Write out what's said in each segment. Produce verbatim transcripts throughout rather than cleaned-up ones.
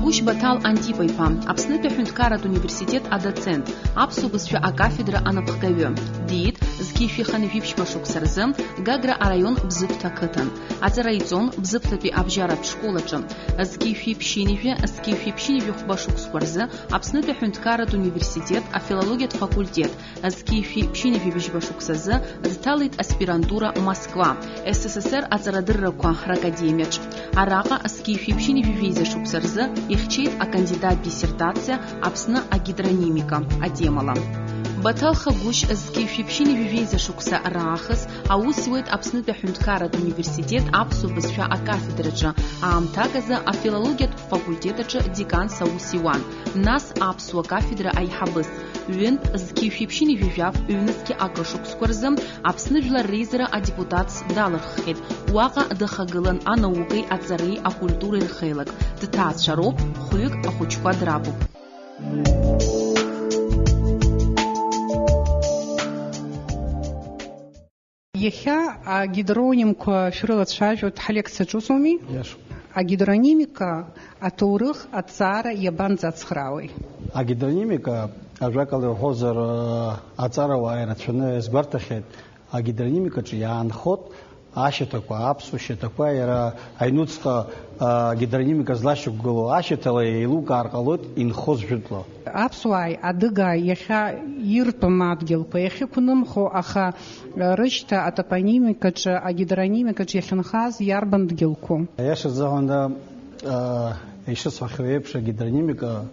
Гәышь Баҭал Антипа-иԥа, Аԥснытәи аҳәынҭқарратә университет адоцент, аԥсуа бызшәа акафедра анапхгаҩы, диит зқьи жәшәи хынҩажәи ԥшьба шықәса рзы Гагра араион Бзыԥҭа ақыҭан. Аҵара иҵон Бзыԥҭатәи абжьаратә школ аҿы. Зқьи жәшәи ԥшьынҩажәи, зқьи жәшәи ԥшьынҩажәи хәба шықәсқәа рзы Аԥснытәи аҳәынҭқарратә университет афилологиатә факультет, зқьи жәшәи ԥшьынҩажәи быжьба шықәсазы дҭалеит аспирантура Москва, С С С Р аҵарадыррақәа ракадемиаҿ. Араҟа зқьи жәшәи ԥшьынҩажәи жәеиза шықәса рзы ихьчеит акандидат диссертациа Аԥсны агидронимика атемала. Баҭал Хагәышь зқьи жәшәи ԥшьынҩажәи жәеиза шықәса раахыс аус иуеит Аԥснытәи аҳәынҭқарратә университет аԥсуа бызшәа акафедраҿы, аамҭак азы афилологиатә факультет аҿы деканс аус иуан, нас аԥсуа кафедра аиҳабыс. Ҩынтә зқьи жәшәи ԥшьынҩажәи жәаф ҩнызқьи акы шықәсқәа рзы Аԥсны Жәлар Реизара адепутатс далырххьеит. Уаҟа дахагылан анаукеи аҵареи акультуреи рхеилак. Дҭаацәароуп, хәҩык ахәыҷқәа драбуп. Иахьа агидронимқәа шәрылацәажәоит ҳлекциаҿ, усоуми? Иашоуп. Агидронимика аҭоурых аҭҵаара иабанӡацхраауеи? Агидронимика, ажәакала иуҳәозар, аҵарауаа ирацәаны иазгәарҭахьеит, агидронимикаҿы иаанхоит ашьаҭақәа, аԥсуа шьаҭақәа, иара аҩнуҵҟа, а, агидронимика злашьақәгылоу ашьаҭала еилукаар ҟалоит инхоз жәытәла. Аԥсуааи адыгааи иахьа иртәым адгьылқәа иахьықәнымхо, аха, а, рышьҭа атопонимикаҿы, агидронимикаҿы иахьынхаз иарбан дгьылқәоу? Аиаша азыҳәан, а, ишысҳәахьоу еиԥш, агидронимика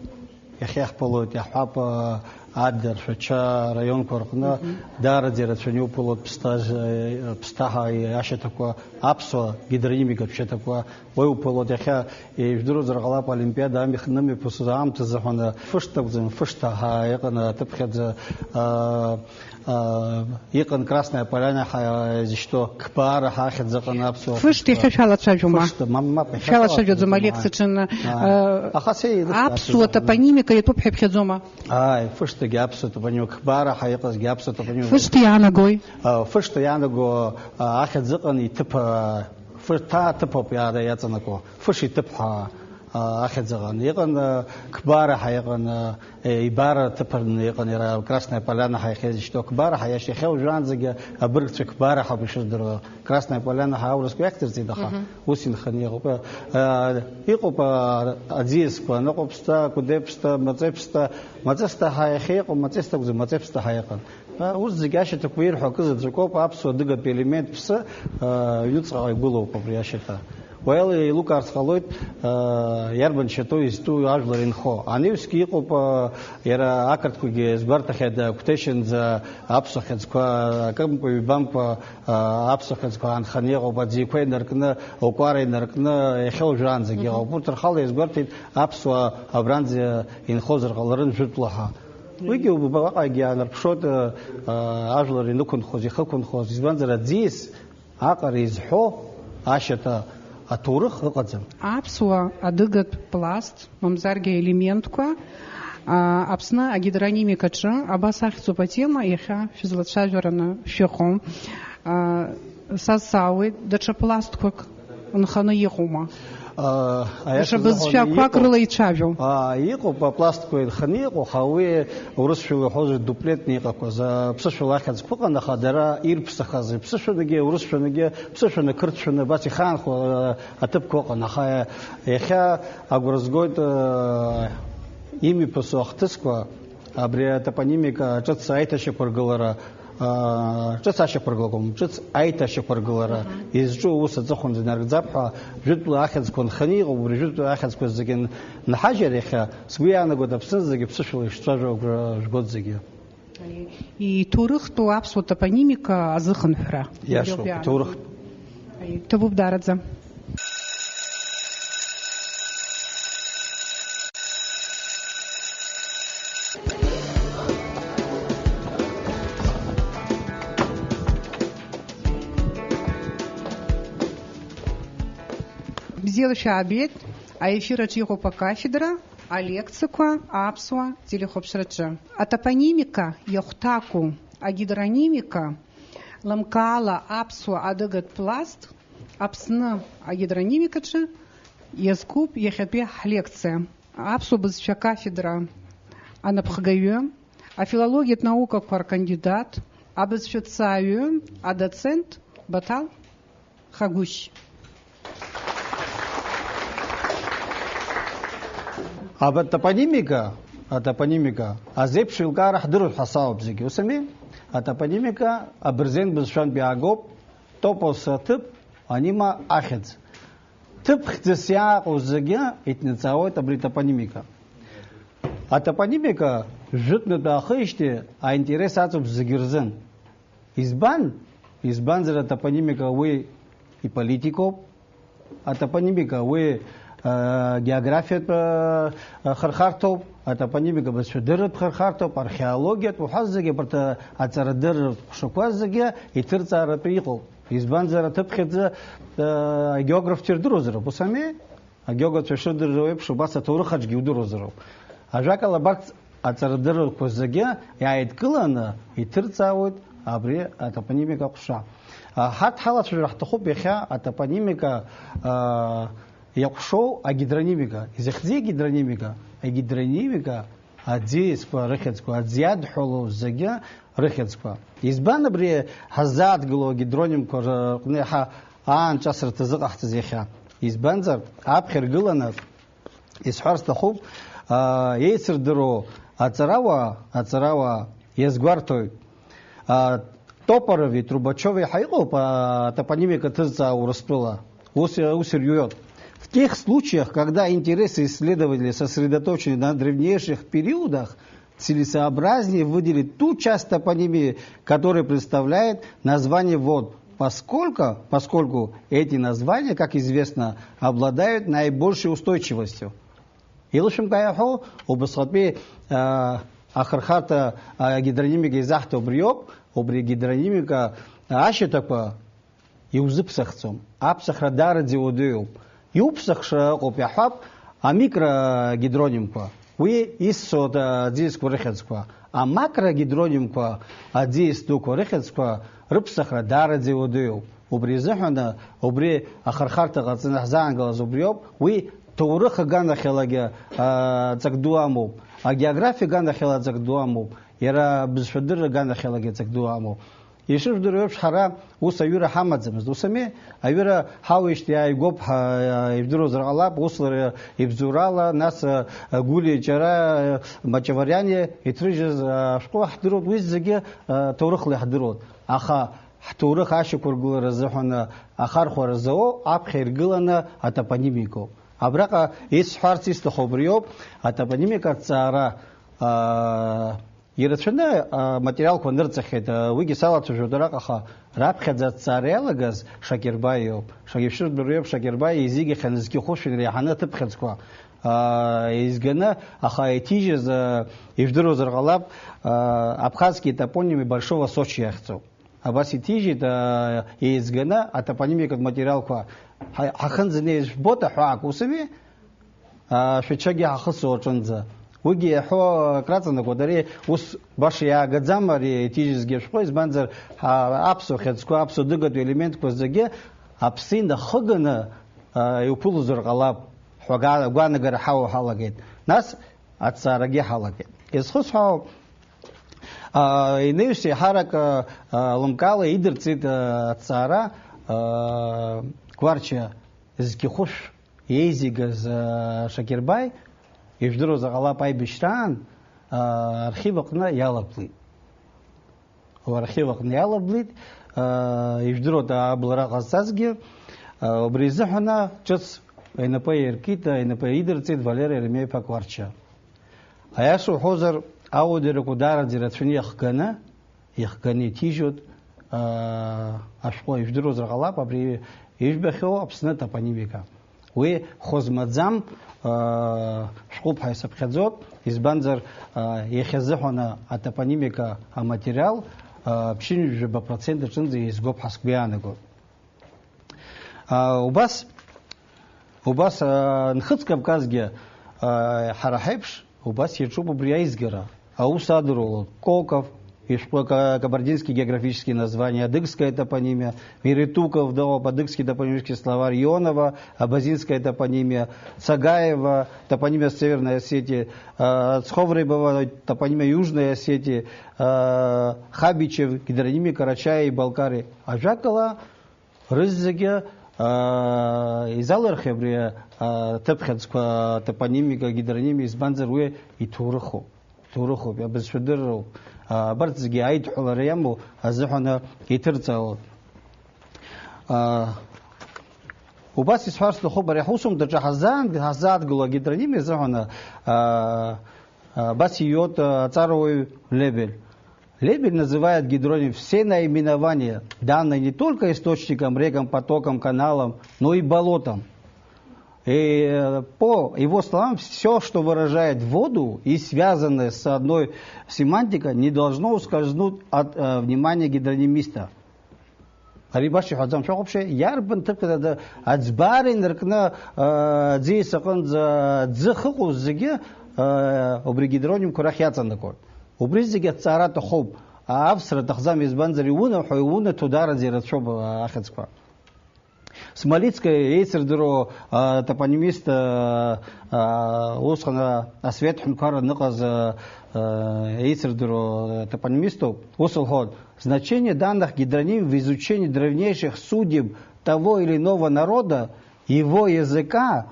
иахьа иаҳԥылоит, иаҳҳәап, а, Адлер, Шәача раионқәа рҟны, мгм, даараӡа ирацәаны иуԥылоит ԥсҭа-, ԥсҭаҳа ашьаҭақәа, аԥсуа гидронимикатә шьаҭақәа. Уи уԥылоит, иахьа, ижәдыруазар ҟалап, Олимпиада амих-, нымҩаԥысыз аамҭазы ҳәа, фышҭ акәӡам, фышҭа ҳәа иҟан аҭыԥхьаӡа, а, а, иҟан Красная Поляна ҳәа изышьҭоу, Қбаара ҳәа ахьӡ ыҟан аԥсуа. Фышҭ иахьа шәалацәажәома? Фышҭа, мам, мап, иахьа шәалацәажәаӡом, шәалацәажәом, алекциаҿы, аи, а, аха се илыхәҭааз аԥсуа ыҟан. Топонимика иатәуп ҳәа иԥхьаӡома? Ааи, фышҭагьы аԥсуа топонимика, Қбаара ҳәа иҟазгьы аԥсуа топонимика. Фышҭа иаанагои? А, фышҭа иаанаго, а, ахьӡ ыҟан иҭыԥ, а, фышҭа аҭыԥ ауп иа-, иаҵанакуа. Фыш иҭыԥ ҳәа, а, ахьӡ ыҟан. Иҟан, а, Қбаара ҳәа иҟан, а, е, ибара аҭыԥ аҟны иҟан иара, Красная Поляна ҳәа иахьа изышьҭоу Қбаара ҳәа, иашьа иахьа уажәраанӡагьы абыргцәа Қбаара ҳәа ауп ишырдыруа. Красная Поляна ҳәа аурысқәа иахьӡырҵеит, аха, мгм, ус инханы иҟоуп. А, иҟоуп, а, аӡиасқәа, Аныҟәаԥсҭа, Кәдеԥсҭа, Маҵеԥсҭа, Маҵеԥсҭа ҳәа иахьа иҟоу, Маҵеԥсҭа акәӡам, Маҵеԥсҭа ҳәа иҟан. А, урҭ зегьы ашьаҭақәа ирҳәо акы заҵәык ауп, аԥсуа адыгатә елемент ԥсы, а, аҩнуҵҟа игәылоуп абри ашьаҭа. Уа ала еилукаарц ҟалоит, а, иарбан шьаҭоу изтәу ажәлар инхо. Ани усгьы иҟоуп, а, иара ақырҭқәагьы згәарҭахьада, Қәҭешьынӡа аԥсуа хьыӡқәа, акымкәа-ҩбамкәа, а, аԥсуа хьыӡқәа аанханы иҟоуп, аӡиқәа инаркны, Окәара инаркны, иахьа уажәраанӡагьы, мгм, иҟоуп. Урҭ рхала иазгәарҭеит аԥсуа абранӡа инхозар ҟаларын жәытәла ҳәа. Уигьы убаҟагьы иаанарԥшуеит, а, а, ажәлар инықәынхоз, ихықәынхоз, избанзар, аӡиас аҟара изҳәо ашьаҭа аҭоурых ыҟаӡам. Аԥсуа адыгатә пласт, мамзаргьы аелементқәа, а, Аԥсны агидронимикаҿы абас ахьӡуп атема, иахьа шәызлацәажәараны шәыҟоу. А, сазҵаауеит, даҽа пластқәак нханы иҟоума? А, аиаша даҽа бызшәақәак рыла ицәажәо. А, иҟоуп апластқәа инханы иҟоу, аха уи урысшәала иҳәозар дуплетны иҟақәаз, а, ԥсышәала ахьӡқәа ыҟан, аха дара ирԥсахаз, иԥсышәанагьы, урысшәанагьы, ԥсышәаны, қырҭшәаны, абас ихаанхо, а, аҭыԥқәа ыҟан, аха иахьа агәра згоит, а, имҩаԥысу ахҭысқәа, абри атопонимика ҿыц аиҭашьақәыргылара, аа, ҿыц ашьақәыргылара акәым, ҿыц аиҭашьақәыргылара, мгм, изҿу аус аҵыхәанӡа инаркӡап ҳәа, жәытәла ахьӡқәа нханы иҟоуп, убри жәытәла ахьӡқәа зегьы н-, нҳажьыр иахьа, сгәы иаанагоит, Аԥснынӡагьы ԥсышәала ишцәажәо агәра жәгоит зегьы. Иҭоурыхтәу аԥсуа топонимика азыхынҳәра. Иашоуп, иҭоурых. Ҭабуп даараӡа. Бзиала шәаабеит, аефир аҿы иҟоуп акафедра, алекциақәа аԥсуа телехәаԥшраҿы. Атопонимика иахәҭаку агидронимика лымкаала аԥсуа адыгатә пласт Аԥсны агидронимикаҿы иазкуп иахьатәи ҳлекциа. Аԥсуа бызшәа акафедра анапхгаҩы, афилологиатә наукақәа ркандидат, абызшәаҭҵааҩы, адоцент Баҭал Хагәышь. Аба топонимика, атопонимика, азеиԥш еилкаара ҳдыруеит ҳәа саауп зегьы, ус ами? Атопонимика абырзен бызшәантә иаагоуп, топос аҭыԥ, анима ахьӡ. Ҭыԥ хьӡыс иааҟоу зегьы иҭнаҵаауеит абри атопонимика. Атопонимика жәытәнатә аахижьҭеи аинтерес аҵоуп зегьы рзын. Избан? Избанзар атопонимика уи иполитикоуп, атопонимика уи, э, географиатә, э, хырхарҭоуп, атопонимика бызшәадырратә хырхарҭоуп, археологиатә, уҳәа зегьы абарҭ, э, аҵарадырратә ҟәшақәа зегьы иҭырҵааратәы иҟоуп. Избанзар аҭыԥхьаӡа, э, агеографцәа ирдыруазароуп, ус ами? Агеографцәа шырдыруа еиԥш, убас аҭоурых аҿгьы иудыруазароуп. Ажәакала, абарҭ аҵарадыррақәа зегьы иааидкыланы иҭырҵаауеит абри атопонимика аҟәша. А, ҳарҭ ҳалацәажәара ҳҭахуп иахьа атопонимика, а, иаҟәшоу агидронимика. Изахьӡи агидронимика? Агидронимика аӡиасқәа рыхьӡқәа, аӡиа адҳәалоу зегьы рыхьӡқәа. Избан абри ҳаззааҭгылоу агидронимқәа рҟны иаҳа аанҿасырҭа зыҟаҳҵаз иахьа? Избанзар, аԥхьа иргыланы исҳәар сҭахуп, аа, еицырдыруа аҵарауаа, аҵарауаа иазгәарҭоит. Аа, Топорови, Трубачеви ҳәа иҟоуп, аа, атопонимика ҭызҵаауа Урыстәыла. Ус, ус ирҩуеит. В тех случаях, когда интересы исследователей сосредоточены на древнейших периодах, целесообразнее выделить ту часть топонимии, которая представляет название вод, поскольку, поскольку эти названия, как известно, обладают наибольшей устойчивостью. Илшәымкаа иаҳәо, убасҟатәи, аа, ахырхарҭа, аа, гидронимика изаҳҭо убриоуп, убри гидронимика ашьаҭақәа иузыԥсахӡом. Аԥсахра даараӡа иуадаҩуп. Иуԥсахша ыҟоуп, иаҳҳәап, амикрогидронимқәа, уи иссоу аӡиасқәа рыхьӡқәа, амакрогидронимқәа аӡиас дуқәа рыхьӡқәа рыԥсахра даараӡа иуадаҩуп. Убри азыҳәан, убри ахырхарҭа ҟаҵаны ҳзаангылаз убриоуп, уи ҭоурых аганахьалагьы, аа, ҵак ду амоуп, агеографиа аганахьала ҵак ду амоуп, иара абызшәадырра аганахьалагьы ҵак ду амоуп. Ишыжәдыруа еиԥш, ҳара ус аҩыра ҳамаӡамызт. Ус ами, аҩыра ҳауижьҭеи ааигәоуп, ҳа-, ижәдыруазар ҟалап, ус лара ибзоурала, нас, а, Гәлиа Ҷара, а, Мачавариани иҭрыжьыз, а, ашәҟәы ҳдыруеит, уи зегьы, а, ҭоурыхла иаҳдыруеит. Аха ҳҭоурых ашьақәыргылара азыҳәан ахархәара зауоу аԥхьа иргыланы атопонимикоуп. Абраҟа исҳәарц исҭаху убриоуп, атопонимика аҭҵаара, а, Ирацәаны, а, материалқәа нырҵахьеит, а, уигьы салацәажәоит араҟа, аха раԥхьаӡа аҭҵаара иалагаз Шакербаи иоуп. Шак-, ишырдыруа еиԥш, Шакербаи еизигахьан зқьы хәышәҩык иреиҳаны аҭыԥхьаӡқәа, а, еизганы, аха иҭижьыз, а, ижәдыруазар ҟалап, а, абхазские топонимы Большого Сочи иахьӡуп. Абас иҭижьит, а, еизганы атопонимикатә материалқәа. Ҳа-, ҳахынӡанеиз жәбоит аҳәаак, ус ами? Аа, Шәачагьы ҳахысу аҿынӡа. Уигьы иаҳәо акраҵанакуеит, ари ус баша иаагаӡам ари иҭижьызгьы ашәҟәы, избанзар, ҳа-, аԥсуа хьыӡқәа, аԥсуа дыгатәи елементқәа зегьы аԥсы инахыганы, аа, иуԥылозар ҟалап ҳәа га-, гәаанагара ҳауа ҳалагеит. Нас аҭҵаарагьы ҳалагеит. Изхысҳәаау, аа, Енеиус еиҳарак, аа, лымкаала идырҵеит, аа, аҭҵаара, аа, Гәарча зқьы хәышә иеизигаз, аа, Шакербаи ижәдыруазар ҟалап аибашьраан, аа, архив аҟны иалаблит. Архив аҟны иалаблит, аа, ижәдыруада аблара ҟазҵазгьы, аа, убри изыҳәан ҿыц инапы аиркит, инапы идырҵеит Валери Еремеи-иԥа Кәарча. Аиаша уҳәозар, ауадаҩрақәа даараӡа ирацәаны иахганы, иахганы иҭижьуеит, аа, ашәҟәы, ижәдыруазар ҟалап, абри ижәбахьоу Аԥсны атопонимика. Уи хәы змаӡам, аа, шәҟәуп ҳәа исыԥхьаӡоит, избанзар, аа, иахьазыҳәан атопонимика аматериал, аа, ԥшьынҩажәаба процент аҿынӡа еизгоуп ҳәа сгәы иаанагоит. Аа, убас, убас, аа, Нхыҵ Кавказгьы, аа, ҳара ҳаиԥш, убас иаҿуп убри аизгара. Аус адыруалоит Коков, Ишәҟәы ка-, кабардинские географические названия, адыгская топонимия, Меретуков дыҟоуп, адыгский топонимический словарь, Ионова, абазинская топонимия, Цагаева, топонимия Северной Осетии, а, Цховребова, топонимия Южной Осетии, а, Хабичев, гидронимия Карачая и Балкарии. Ажәакала, рызегьы, аа, изалырхи абри, аа, аҭыԥхьаӡқәа, атопонимика, агидронимика, избанзар уи иҭоурыхуп. Иҭоурыхуп, абызшәа дырроуп. Аа, абарҭ зегьы аидҳәалара иамоу азыҳәан иҭырҵаауеит. Аа, убас исҳәар сҭахуп, ари ҳусумҭаҿы ҳазаан-, ҳазааҭгыло агидронимиа азыҳәан, аа, аа, абас ииуеит, аа, аҵарауаҩ Лебель. Лебель называет гидроним все наименования, данные не только источникам, рекам, потокам, каналам, но и болотам. И, э, по его словам, все, что выражает воду и связанное с одной семантикой, не должно ускользнуть от, э, внимания гидронимиста. Ари баша иҳәаӡом, шәахәаԥши, иарбан ҭыԥ-, аӡбара инаркны, э, аӡиас аҟынӡа ӡы ахьыҟоу зегьы, э, убри гидронимқәа рахь иаҵанакуеит. Убри зегьы аҭҵаара аҭахуп, авсра аҭахӡам, избанзар, иунаҳәо, иунаҭо даараӡа ирацәоуп, а, ахьӡқәа. Смолицкая еицырдыруа, а, топонимист, а, а, усҟан, а, асовет ҳәынҭқарра аныҟаз, а, а, еицырдыруа, а, топонимиступ, ус лҳәоит: «Значение данных гидроним в изучении древнейших судеб того или иного народа, его языка,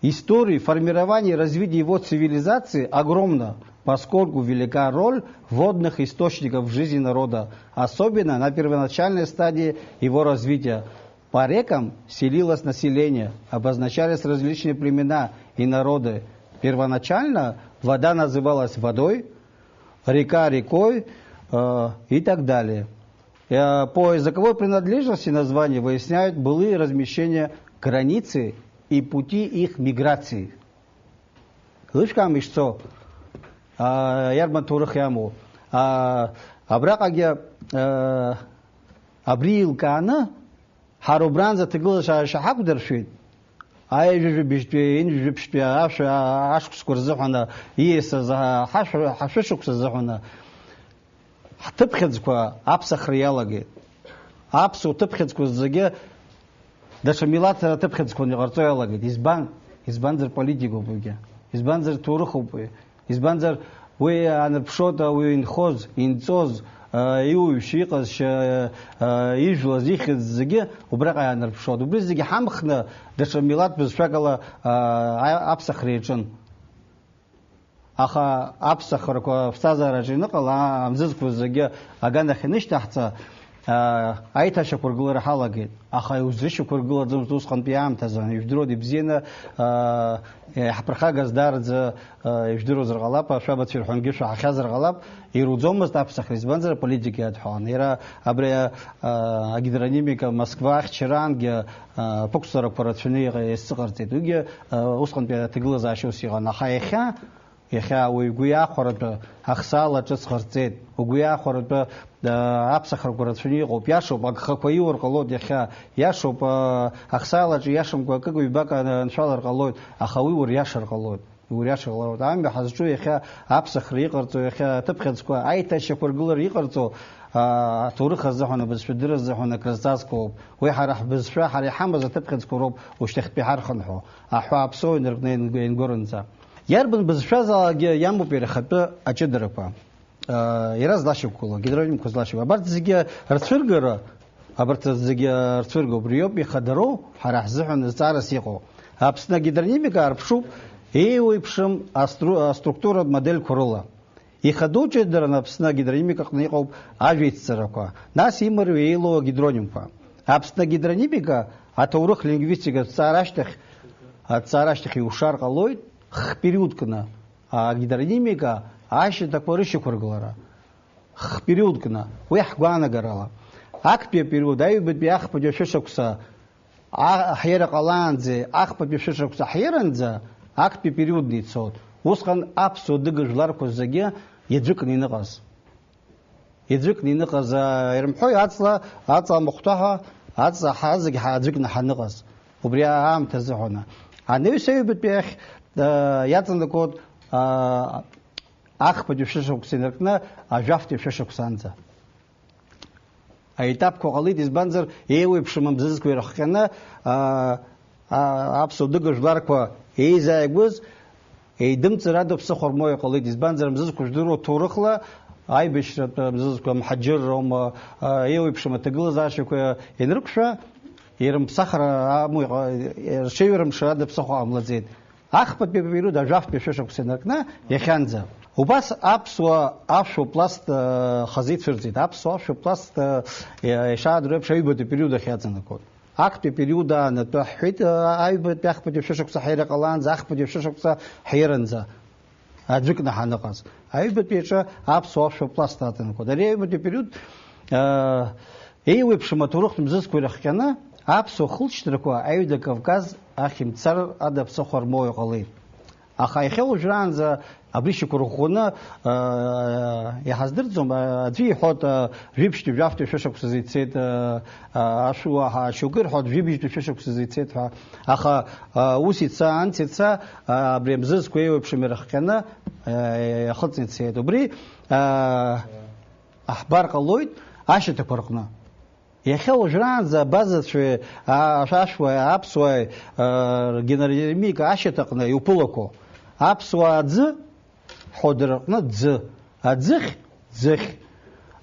истории формирования и развития его цивилизации огромно, поскольку велика роль водных источников в жизни народа, особенно на первоначальной стадии его развития. По рекам селилось население, обозначались различные племена и народы. Первоначально вода называлась водой, река рекой, э, и так далее. Э, по языковой принадлежности названия выясняют былые размещения, границы и пути их миграции». Лышәкаам ишцо, а, иарбан ҭоурых иамоу. А, абраҟагьы, а, абри еилкааны, ҳара убранӡа аҭагылазаашьа ҳақәдыршәеит, аҩажәижәабжьтәи, ҩынҩажәижәаԥшьтәи ашәа, ашықәсқәа рзыҳәан, ииасыз ҳашәа-, ҳашәышықәса азыҳәан, ҳҭыԥхьыӡқәа аԥсахра иалагеит. Аԥсуа ҭыԥхьыӡқәа зегьы даҽа милаҭ аҭыԥхьыӡқәа иҟарҵо иалагеит. Избан? Избанзар, политикоуп уигьы. Избанзар, ҭоурыхуп уи. Избанзар, уи анарԥшуа ауаҩы инхоз, инҵәоз, а, иуаҩшьа, иҟазшьа, а, ижәлаз, ихьӡ зегьы убраҟа иаанарԥшуан. Убри зегьы ҳамхны, даҽа милаҭ бызшәак ала, а, а-, аԥсахра иаҿын. Аха аԥсахрақәа аԥсҭазаараҿы ианыҟала, амзызқәа зегьы аганахь ианышьҭаҳҵа, аа, аиҭашьақәыргылара ҳалагеит. Аха иузрышьақәыргылаӡомызт усҟантәи аамҭазы. Ижәдыруада ибзианы, аа, е, ҳԥырхагаз даараӡа, аа, ижәдыруазар ҟалап, ашәабацәа ирҳәангьы шәаҳахьазар ҟалап, ируӡомызт аԥсахра, избанзар, аполитика иадҳәалан. Иара абри, аа, агидронимика Москва ахьчараангьы, аа, аԥықәҵарақәа рацәаны иҟа-, иазыҟарҵеит. Уигьы, аа, усҟантәи аҭагылазаашьа ус иҟан. Аха иахьа Иахьа уаҩ игәы иахәаратәы ахсаала ҿыц ҟарҵеит, угәы иахәаратәы, а, аԥсахрақәа рацәаны иҟоуп. Иашоуп, агхақәа иур ҟалоит иахьа. Иашоуп, а, ахсаалаҿы иашамкәа акык-ҩбак анцәалар ҟалоит, аха уи уриашар ҟалоит. Уриашар ҟалоит. Амҩа ҳазҿу иахьа аԥсахра иҟарҵо, иахьа аҭыԥхьыӡқәа аиҭашьақәыргылара иҟарҵо, а, аҭоурых азыҳәан, абызшәа дырра азыҳәан акрызҵазкуоуп. Уи ҳара ҳбызшәа, ҳара иҳамаз аҭыԥхьыӡқәа роуп ушьҭахьтәи ҳархынҳәуа. Аҳәаа аԥсоу инаркны иангәырынӡа. Иарбан бызшәазаалакгьы иамоуп иара ихатәы аҷыдарақәа. Иара злашьақәгылоу, агидронимқәа злашьақәгылоу. Абарҭ зегьы рцәыргара, абарҭ зегьы рцәырга убриоуп ихадароу, ҳара ҳзыҳәан зҵаарас иҟоу. Аԥсны агидронимика арԥшуп еиуеиԥшым астру-, аструктуратә модельқәа рыла. Ихадоу ҷыдаран Аԥсны агидронимика аҟны иҟоуп ажәеицҵарақәа, нас имариоу еилоу агидронимқәа. Аԥсны агидронимика аҭоурых лингвистикатә ҭҵаара ашьҭахь, аҭҵаара ашьҭахь иушар ҟалоит хԥериодкны агидронимика ашьаҭақәа рышьақәыргылара. Хԥериодкны, уи ҳгәаанагарала. Актәи апериод, аҩбатәи ахԥатәи ашәышықәса, а-, аҳиара ҟалаанӡеи ахԥатәи шәышықәса аҳиаранӡа актәи периодны ицоит. Усҟан аԥсуа адыга жәларқәа зегьы иаӡәыкны иныҟаз. Иаӡәыкны иныҟаз, а, ирымҳәои, аҵла, аҵла амахәҭа ҳәа, аҵла ҳа зегь ҳа-, аӡәыкны ҳаныҟаз. Убри аамҭа азыҳәаны. Анаҩс аҩбатәи ахь, а, иаҵанакуеит, а, Ахԥатәи шәышықәса инаркны ажәафтәи шәышықәсанӡа. Аетапқәа ҟалеит, избанзар, еиуеиԥшым амзызқәа ирыхҟьаны, аа, аа, аԥсуа дыга жәларқәа еизааигәаз еидымҵыр ада ԥсыхәа рмоуа иҟалеит, избанзар, амзызқәа жәдыруа ҭоурыхла аибашьратә амзызқәа, амҳаџьырра аума, аа, еиуеиԥшым аҭагылазаашьақәа ианрықәшәа, ирымԥсахра амоу иҟа-, рҽеиҩырымшар ада ԥсыхәа ҟамлаӡеит. Ахԥатәи апериод ажәафтәи шәышықәса инаркны иахьанӡа. Убас аԥсуа ашәоупласт, э, хазы ицәырҵит. Аԥсуа ашәоупласт, э, ишаадыруа еиԥш, аҩбатәи апериод ахь иаҵанакуан. Актәи апериод аанатәа ҳҳәеит, э, аҩбатәи ахԥатәи шәышықәса ҳаира ҟалаанӡа, ахԥатәи шәышықәса ҳаиранӡа аӡәыкны ҳаныҟаз. Аҩбатәи аҿы аԥсуа ашәоупласт аҵанакуан. Ари аҩбатәи апериод, э, еиуеиԥшым аҭоурыхтә мзызқәа ирыхҟьаны, аԥсуа хылҵшьҭрақәа Аҩада Кавказ ахь имцар ада ԥсыхәа рмоуа иҟалеит. Аха иахьа уажәраанӡа абри шьақәырӷәӷәаны, аа, иҳаздырӡом, аа, аӡәы иҳәоит, аа, жәибжьтәи жәафтәи шәышықәсазы ицеит, аа, аа, ашәуа ҳа-, шьоукы ирҳәоит, жәибжьтәи шәышықәсазы ицеит ҳәа. Аха, аа, ус ица, анс ица, аа, абри амзызқәа еиуеиԥшым ирыхҟьаны, аа, иахыҵны ицеит. Убри, аа, аҳбар ҟалоит ашьаҭақәа рҟны. Иахьа уажәраанӡа абазацәеи, а-, ашәашәуааи, аԥсуааи, а, ргенодинамика ашьаҭаҟны иуԥылақәо. Аԥсуаа аӡы, ҳәо дырҟны ӡы, аӡыхь, ӡыхь,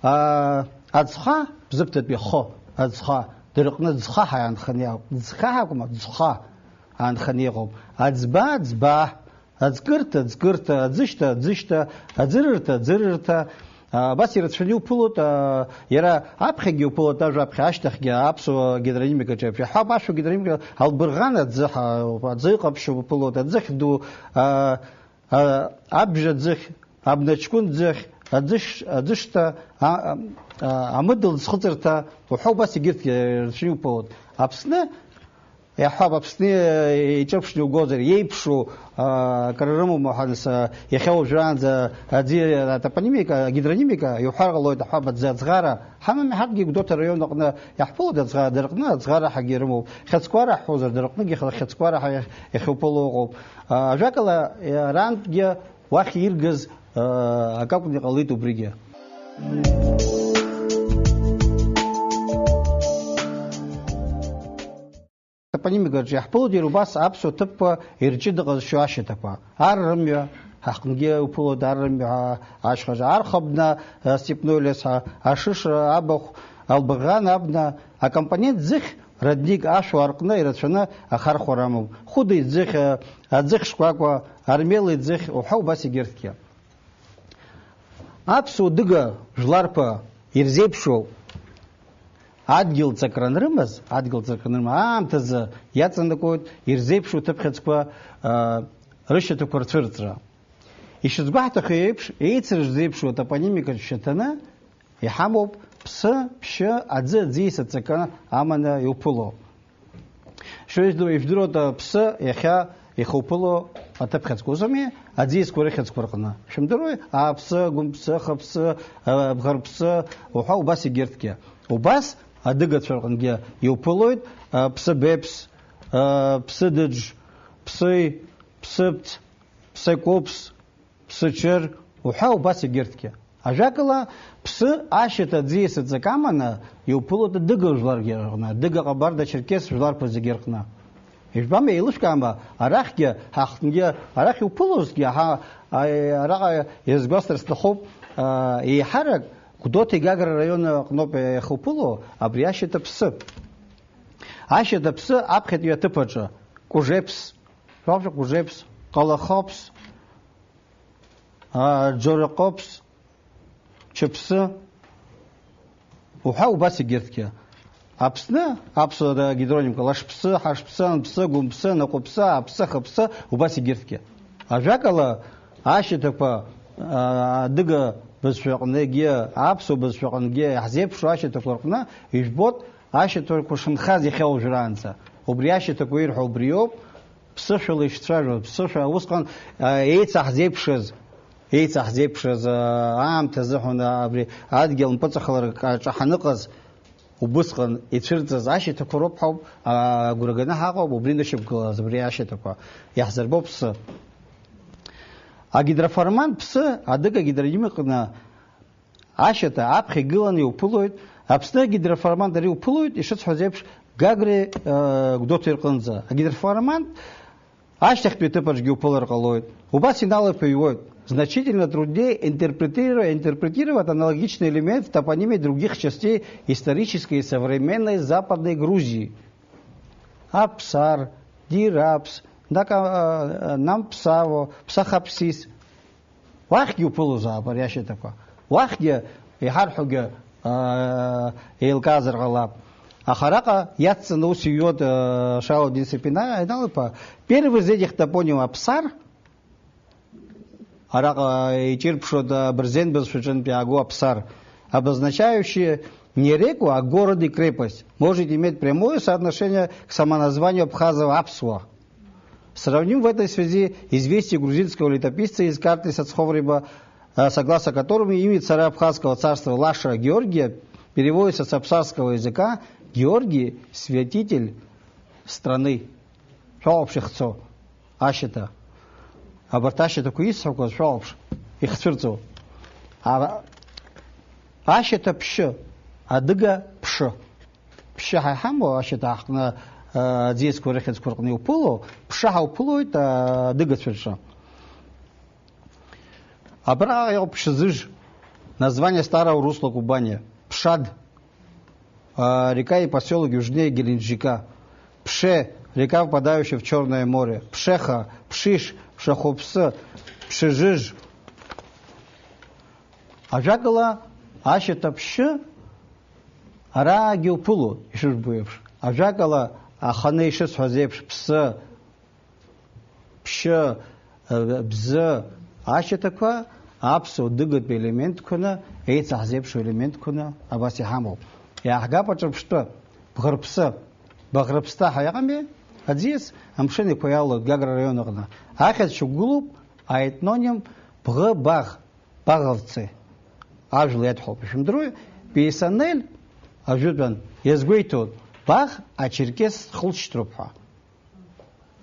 а, аӡха, бзыԥҭатәи хы, аӡха, дырҟны ӡха ҳәа иаанханы иаауп. Ӡха ҳәа акәым, аӡха аанханы иҟоуп. Аӡба, ӡба. Аӡкырҭа, аӡкырҭа, аӡышьҭа, аӡышьҭа, аӡырырҭа, аӡырырҭа, а, абас ирацәаны иуԥылоит, а, иара аԥхьагьы иуԥылоит, ажәаԥхьа ашьҭахьгьы аԥсуа гидронимикаҿы иаԥхьа. Ҳәа, аԥсуа гидронимика албырӷан аӡы ҳа-, аӡы иҟаԥшьуп уԥылоит, аӡыхь ду, а, а, абжа ӡыхь, абнаҷкәын ӡыхь, аӡыш-, аӡышьҭа, а, а, а, амыдыл ӡхыҵырҭа, уҳәа убас егьырҭгьы ирацәаны иуԥылоит. Аԥсны Иаҳҳәап, Аԥсны иҿырԥшны иугозар, иеиԥшу, аа, акры рымоума ҳәа, нас, иахьа уажәраанӡа аӡы атопонимика, агидронимика, иуҳәар ҟалоит, аҳәап, аӡы аӡӷара. Ҳамами ҳарҭгьы Гәдоуҭа араион аҟны иаҳԥылоит аӡӷара, дара рҟны аӡӷара ҳәагьы ирымоуп. Хьыӡқәа раҳҳәозар, дара рҟынгьы хьыӡқәа раҳәа иахьуԥыло ыҟоуп. Аа, ажәакала, арантәгьы уахь иргаз, аа, акакәны иҟалеит убригьы. Атопонимикаҿы иаҳԥылоит иара убас аԥсуа ҭыԥқәа ирҷыда ҟазшьо ашьаҭақәа. Ар рымҩа, ҳаҟнгьы иуԥылоит ар рымҩа ҳәа ашьхаҿы. Архыбна, а, степной лес ҳәа, ашыш, а, абахә, албырӷан абна, акомпонент ӡыхь, родник ашәуа рҟны ирацәаны ахархәара амоуп. Хәыда иӡыхь, а, аӡыхь шкәакәа, армел иӡыхь уҳәа убас егьырҭгьы. Аԥсуа дыга жәларқәа ирзеиԥшу адгьыл ҵакра анрымаз, адгьыл ҵакра анрымаз аамҭазы иаҵанакуеит ирзеиԥшу ҭыԥхьыӡқәа, аа, рышьаҭақәа рцәырҵра. Ишазгәаҳҭахьоу еиԥш, еицырзеиԥшу атопонимика шьаҭаны иҳамоуп ԥсы, ԥшьы, аӡы, аӡиас ҵакы аманы иуԥыло. Шәыжәдыруа, ижәдыруа аԥсы иахьа ихуԥыло аҭыԥхьыӡқәа усами, аӡиасқәа рыхьӡқәа рҟны. Шәымдыруеи? Ааԥсы, гәымԥсы, хыԥсы, а, бӷарԥсы, уҳәа убас егьырҭгьы. Убас адыгацәа рҟынгьы иуԥылоит, а, ԥсы беԥс, а, ԥсы дыџ, ԥсыи, ԥсыԥҭ, ԥсакәыԥс, ԥсыҽыр уҳәа убас егьырҭгьы. Ажәакала, ԥсы ашьаҭа аӡиас ҵак аманы иуԥылоит адыга жәларгьы рҟны, адыга ҟабарда-черкес жәларқәа зегьы рҟны. Ижәбама, еилышәкаама, арахьгьы, ҳахҭнгьы, арахь иуԥылозҭгьы, ҳа, а, араҟа иазгәасҭар сҭахуп, а, еиҳарак Гәдоуҭа Гагра араион аҟноуп иахуԥыло абри ашьаҭа ԥсы. Ашьаҭа ԥсы аԥхьатәи аҭыԥ аҿы, Кужеԥс, Жәаф Кужеԥс, Ҟалахаԥс, аа, Џьорыҟыԥс, Чыԥсы, уҳәа убас егьырҭгьы. Аԥсны, аԥсуа гидронимқәа, Лашԥсы, Ҳашԥсы, Анԥсы, Гәымԥсы, Наҟәыԥсы, Ааԥсы, Хыԥсы, убас егьырҭгьы. Ажәакала, ашьаҭақәа, аа, адыга бызшәаҟны егьи аԥсуа бызшәаҟынгьы иаҳзеиԥшу ашьаҭақәа рҟны ижәбоит, ашьаҭақәа шынхаз иахьа уажәраанӡа. Убри ашьаҭақәа ирҳәо убриоуп, ԥсышәала ишцәажәоз, ԥсышәа усҟан, а, еицаҳзеиԥшыз, еицаҳзеиԥшыз, а, аамҭа азыҳәан, а, абри адгьыл мпыҵахаларак аҿы ҳаныҟаз, убысҟан ицәырҵыз ашьаҭақәа роуп ҳәа ауп, а, агәра ганы ҳаҟоуп, убри нышьақәгылаз, абри ашьаҭақәа иаҳзырбо ԥсы. Агидроформант ԥсы адыга гидродинамик аҟны ашьаҭа аԥхьа игыланы иуԥылоит, Аԥсны агидроформант ари уԥылоит, ишысҳәаз еиԥш, Гагреи, э, Гәдоуҭеи рҟынӡа. Агидроформант ашьҭахьтәи аҭыԥаҿгьы уԥылар ҟалоит. Убас иналаԥыҩуеит. Значительно труднее интерпретировать, интерпретировать аналогичный элемент в топонимии других частей исторической и современной Западной Грузии. Аԥсар, Дираԥс, Нака-, э, Намԥсаво, Ԥсахаԥсис. Уахьгьы уԥылозаап ари ашьаҭақәа. Уахьгьы, иҳарҳәогьы, аа, еилкаазар ҟалап. Аха араҟа иацҵаны ус иҩуеит, аа, Шаудин Сепина, Инал-иԥа, первый из этих топонимов Аԥсар, араҟа иҿирԥшуеит, аа, абырзен бызшәаҿынтә иаагоу Аԥсар, обозначающий не реку, а город и крепость, может иметь прямое соотношение к самоназванию абхазов Апсуа. Сравним в этой связи известие грузинского летописца из карты Сацховриба, э, согласно которому имя царя Абхазского царства Лаша Георгия переводится с абхазского языка «Георгий, святитель страны». Шәоуԥш ихцо ашьаҭа. Абарҭ ашьаҭақәа исҳәақәаз шәоуԥш ихцәырҵо. А-, ашьаҭа ԥшы, адыга ԥшы. Ԥшьаҳа иҳамоу ашьаҭа ҳаҟны, а, аӡиасқәа рыхьӡқәа рҟны иуԥыло, ԥшаҳа уԥылоит, а, адыгацәа рҿы. Абраҟа иҟоуп Ԥшьыӡыж, название старого русла Кубани, Ԥшад, а, река и посёлок южнее Геленджика, Ԥше, река, впадающая в Чёрное море, Ԥшеха, Ԥшиш, Ԥшахәыԥсы, Ԥшыжыж. Ажәакала, ашьаҭа ԥшьы араагьы уԥылоит, ишыжәбо еиԥш. Ажәакала, аханы ишысҳәаз еиԥш, ԥсы, ԥшьы, э, бзы, ашьаҭақәа аԥсуа дыгатәи елементқәаны, еицаҳзеиԥшу елементқәаны абас иҳамоуп. Иааҳгап аҿырԥштәы, бӷырԥсы, баӷрыԥсҭа ҳәа иҟами? Аӡиас амшын еиқәа иалоуит Гагра араион аҟны. Ахьӡ шьақәгылоуп аетноним бӷы-баӷ. Баӷовцы. Ажәла иадҳәалоуп, ишәымдыруеи, Пеисанел ажәытәан иазгәеиҭоит, Баӷ ачерқьес хылҵшьҭроуп ҳәа.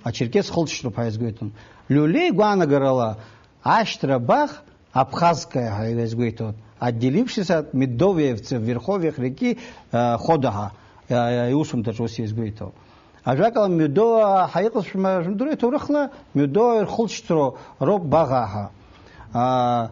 Ачерқьес хылҵшьҭроуп ҳәа иазгәеиҭон. Лиулеи игәаанагарала, ашьҭра Баӷ абхазская ҳәа иазгәеиҭоит, отделившись от медовьевцев в верховьях реки, э, Ходаха, э, иусумҭаҿы ус иазгәеиҭоит. Ажәакала, Мҩадоуаа ҳәа иҟаз шәма-, шәымдыруеи, ҭоурыхла Мҩадоуаа ирхылҵшьҭроу роуп Баӷаа ҳәа. Аа,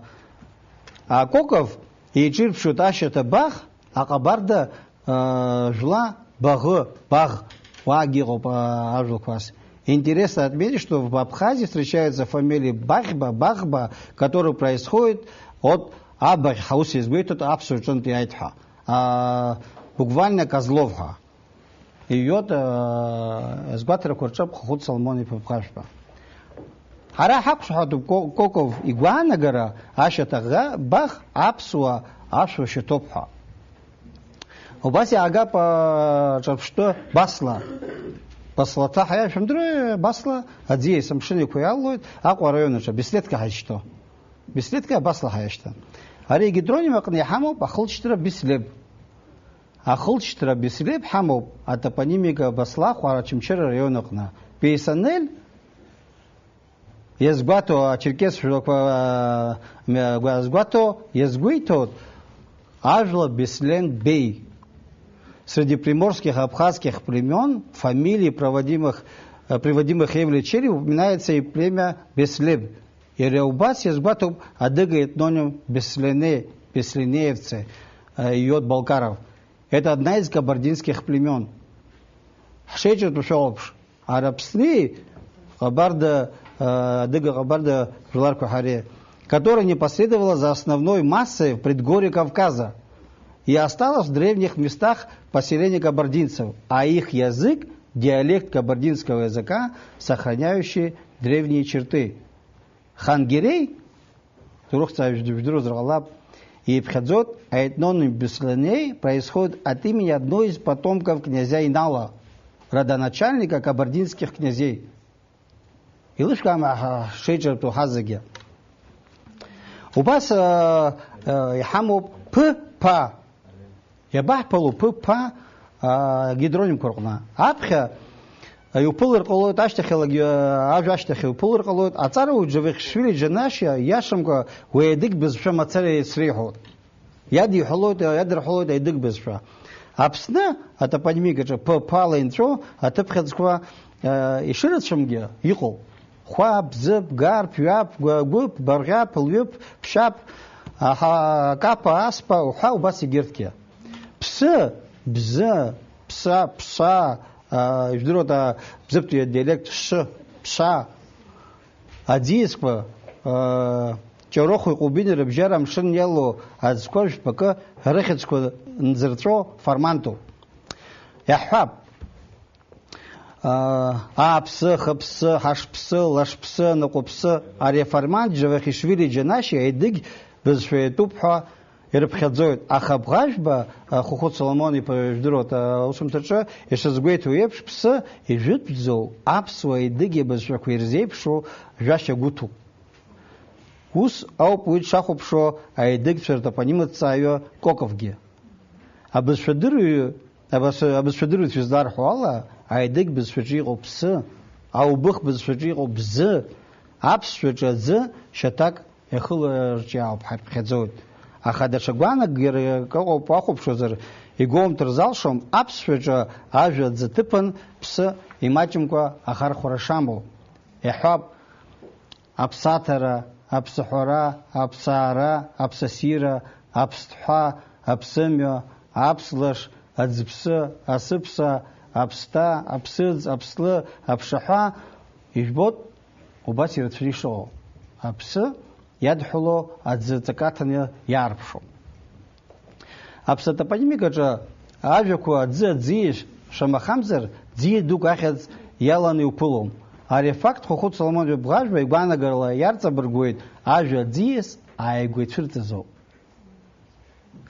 а, Коков еиҿирԥшуеит ашьаҭа Баӷ, аҟабарда, аа, жәла Баӷы, Баӷ, уаагьы ыҟоуп, аа, ажәлақәа ас. Интересно отметить, что в Абхазии встречаются фамилии Бахьба, Бахба, которые происходят от Абаӷь ҳәа ус иазгәеиҭоит аԥсуа рҿынтә иааит ҳәа. Аа, буквально Козлов ҳәа. Иҩуеит, аа, азгәаҭарақәа рҿы Ԥхыхәыт Соломон-иԥа Ԥхашәба. Ҳара ҳақәшаҳаҭуп Ко-, Коков игәаанагара, ашьаҭа Ӷа-, Баӷ аԥсуа ашәа шьаҭоуп ҳәа. Убас иаагап, аа, ҿырԥштәы Басла. Баслаҭа ҳәа иашәымдыруеи, Басла аӡиас амшын еиқәа иалалоит Аҟәа араион аҿы, Беслеҭка ҳәа изышьҭоу. Беслеҭка Басла ҳәа иашьҭан. Ари агидроним аҟны иҳамоуп ахылҵшьҭра Беслеҭ. Ахылҵшьҭра Беслеҭ ҳамоуп, атопонимика Баслахә Ара-Очамчыра араион аҟны. Пеисанел иазгәаҭо, ачерқьес жәлақәа, а, мҩа-, иазгәаҭо, иазгәеиҭоит, ажәла Беслен Беи. Среди приморских абхазских племён, фамилий, проводимых, э, приводимых Евлечери, упоминается и племя Беслеб. Иара убас иазгәаҭоуп адыга етноним Беслене, бесленеевцы, э, Иод Балкаров. Это одна из кабардинских племён. Ҳшеиҿартәу шәоуп, Арабсни, Ҟабарда, э, адыга Ҟабарда жәларқәа ҳареи, которая не последовала за основной массой в предгорье Кавказа и осталась в древних местах поселения кабардинцев, а их язык, диалект кабардинского языка, сохраняющий древние черты. Хангерей, ҭоурыхҭҵааҩ жәд-, жәдыруазар ҟалап, ииԥхьаӡоит, аетноним Бесланеи происходит от имени одной из потомков князя Инала, родоначальника кабардинских князей. Илышәкаама ҳа-, ҳшеиҿартәу ҳазегьы? Убас, э, э, иҳамоуп Ԥ-ԥа. Иабаҳԥыло Ԥ-ԥа, а, гидронимқәа рҟны? Аԥхьа Иуԥылар ҟалоит, ашьҭахьалагьы, ажәа ашьҭахь иуԥылар ҟалоит. Аҵарауаҩ Џьавахишвили Џьанашиа иашамкәа уи Аедыгь бызшәа мацара еицреиҳәоит. Иадиҳәалоит, иадырҳәалоит Аедыгь бызшәа. Аԥсны атопонимикаҿы П, Ԥ ала инҵәо аҭыԥхьаӡқәа, э, ишырацәамгьы иҟоуп. Хәаԥ, Ӡыԥ, Гарԥ, Ҩаԥ, Гәа-, Гәыԥ, Барӷьаԥ, Лҩыԥ, Ԥшьаԥ, аҳа, Капа, Аспа уҳәа убас егьырҭгьы. Ԥсы, Бзы, Ԥса, Ԥша, а, ижәдыруада, Бзыԥтәи адиалект Шьы, Ԥша. Аӡиасқәа, аа, Ҷарохәи Ҟәбини рыбжьара амшын иалоу аӡқәа жәпакы рыхьӡқәа нзырҵәо формантуп. Иаҳҳәап, аа, ааԥсы, хыԥсы, ҳашԥсы, лашԥсы, ныҟәыԥсы, ари аформант Џьавахишвили Џьанашьа Едыгь бызшәа иатәуп ҳәа ирыԥхьаӡоит, аха Бӷажәба, а, Хәыхәыт Соломон-иԥа, ижәдыруеит, аусумҭаҿы ишазгәеиҭо еиԥш, ԥсы ижәытәӡоу аԥсуа Едыгь абызшәақәа ирзеиԥшу жәашьа гәыҭуп. Ус ауп уи дшахәаԥшуа аедыгьцәа ртопонимаҭҵааҩы Коковгьы. Абызшәадырҩы-, абас-, абызшәадырҩцәа изларҳәо ала, аедыгь бызшәаҿы иҟоуп сы, аубых бызшәаҿы иҟоуп бзы, аԥсшәаҿы аӡы шьаҭак иахыларҿиаауп ҳәа иԥхьаӡоит. Аха даҽа гәаанагара акы ыҟоуп, уахәаԥшуазар, игәоумҭар залшом, аԥсшәаҿы ажәа аӡы аҭыԥан ԥсы имаҷымкәа ахархәара шамоу. Иаҳҳәап, аԥсаҭара, аԥсаҳәара, аԥсаара, аԥсасира, аԥсҭҳәа, аԥсымҩа, аԥслаш, аӡԥсы, асыԥса, аԥсҭа, аԥсыӡ, аԥслы, аԥшаҳәа, ижәбоит, убас ирацәаны ишыҟоу. Аԥсы иадҳәало аӡы ҵакы аҭаны иаарԥшуп. Аԥсатопонимикаҿы ажәақәа аӡы, аӡиас, шамахамзар, ӡиа дук ахьӡ иаланы иуԥылом. Ари афакт Хәыхәыт Соломон Жәабӷажәба игәаанагарала иарҵабыргуеит, ажәа аӡиас ааигәа ицәырҵызоуп.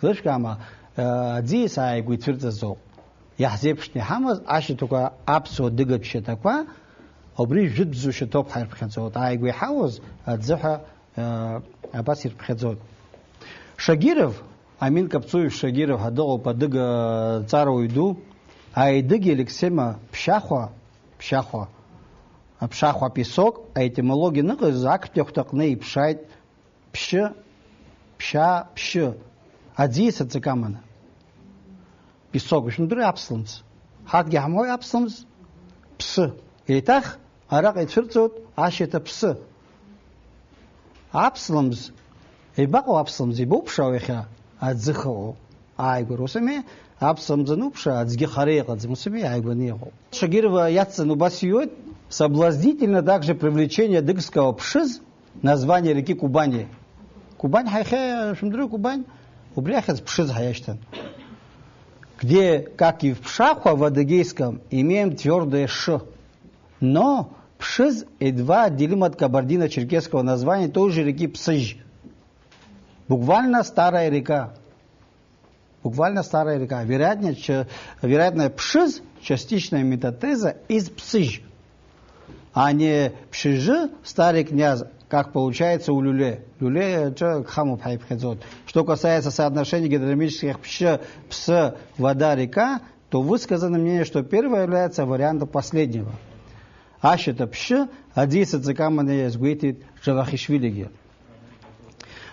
Лышәкаама, аӡиас ааигәа ицәырҵызоуп. Иаҳзеиԥшны иҳамаз ашьаҭақәа аԥсуа дыгатә шьаҭақәа, убри жәытәӡоу шьаҭоуп ҳаирԥхьаӡоит. Ааигәа иҳауаз аӡы ҳәа, э, абас ирԥхьаӡоит. Шагиров, Амин Капцуевич Шагиров ҳәа дыҟоуп, адыга ҵарауаҩ ду, аедыгьа лексема ԥшьахәа, ԥшьахәа, аԥшахәа песок, аетимологиа аныҟаз актәи ахәҭаҟны иԥшааит ԥшьы, ԥшьаа, ԥшьы, аӡиас аҵакы аманы. Песок, шәымдыруеи аԥслымӡ? Ҳарҭгьы ҳамоуи аԥслымӡ? Ԥсы. Еиҭах араҟа ицәырҵуеит ашьаҭа ԥсы. Аԥслымӡ, ибаҟоу аԥслымӡ, ибоуԥшаау иахьа? Аӡы хыҟоуп. Ааигәара, ус ами, аԥслымӡ ануԥшаа, аӡгьы хара иҟаӡам, ус ами, ааигәаны иҟоуп. Шагирова иацҵаны убас иҩуеит, соблазнительно также привлечение адыгского пшыз, название реки Кубани. Кубань ҳаихьа, шәымдыруеи Кубань? Убри ахьӡ ԥшыз ҳаиашьҭан. Где, как и в Пшахва в адыгейском, имеем твёрдое ш. Но пшыз едва отделим от кабардино-черкесского названия той же реки Псыжь. Буквально старая река. Буквально старая река. Вероятнее, че-, вероятно, пшыз, частичная метатеза из псыж. А не пшижы, старый князь, как получается у люле. Люле, э, чё, хаму пхай пхедзот. Что касается соотношения гидронимических пш, пс, вода, река, то высказано мнение, что первое является вариантом последнего. Ашьаҭа ԥшьы аӡиас аҵакы аманы иазгәеиҭеит Џьавахишвилигьы.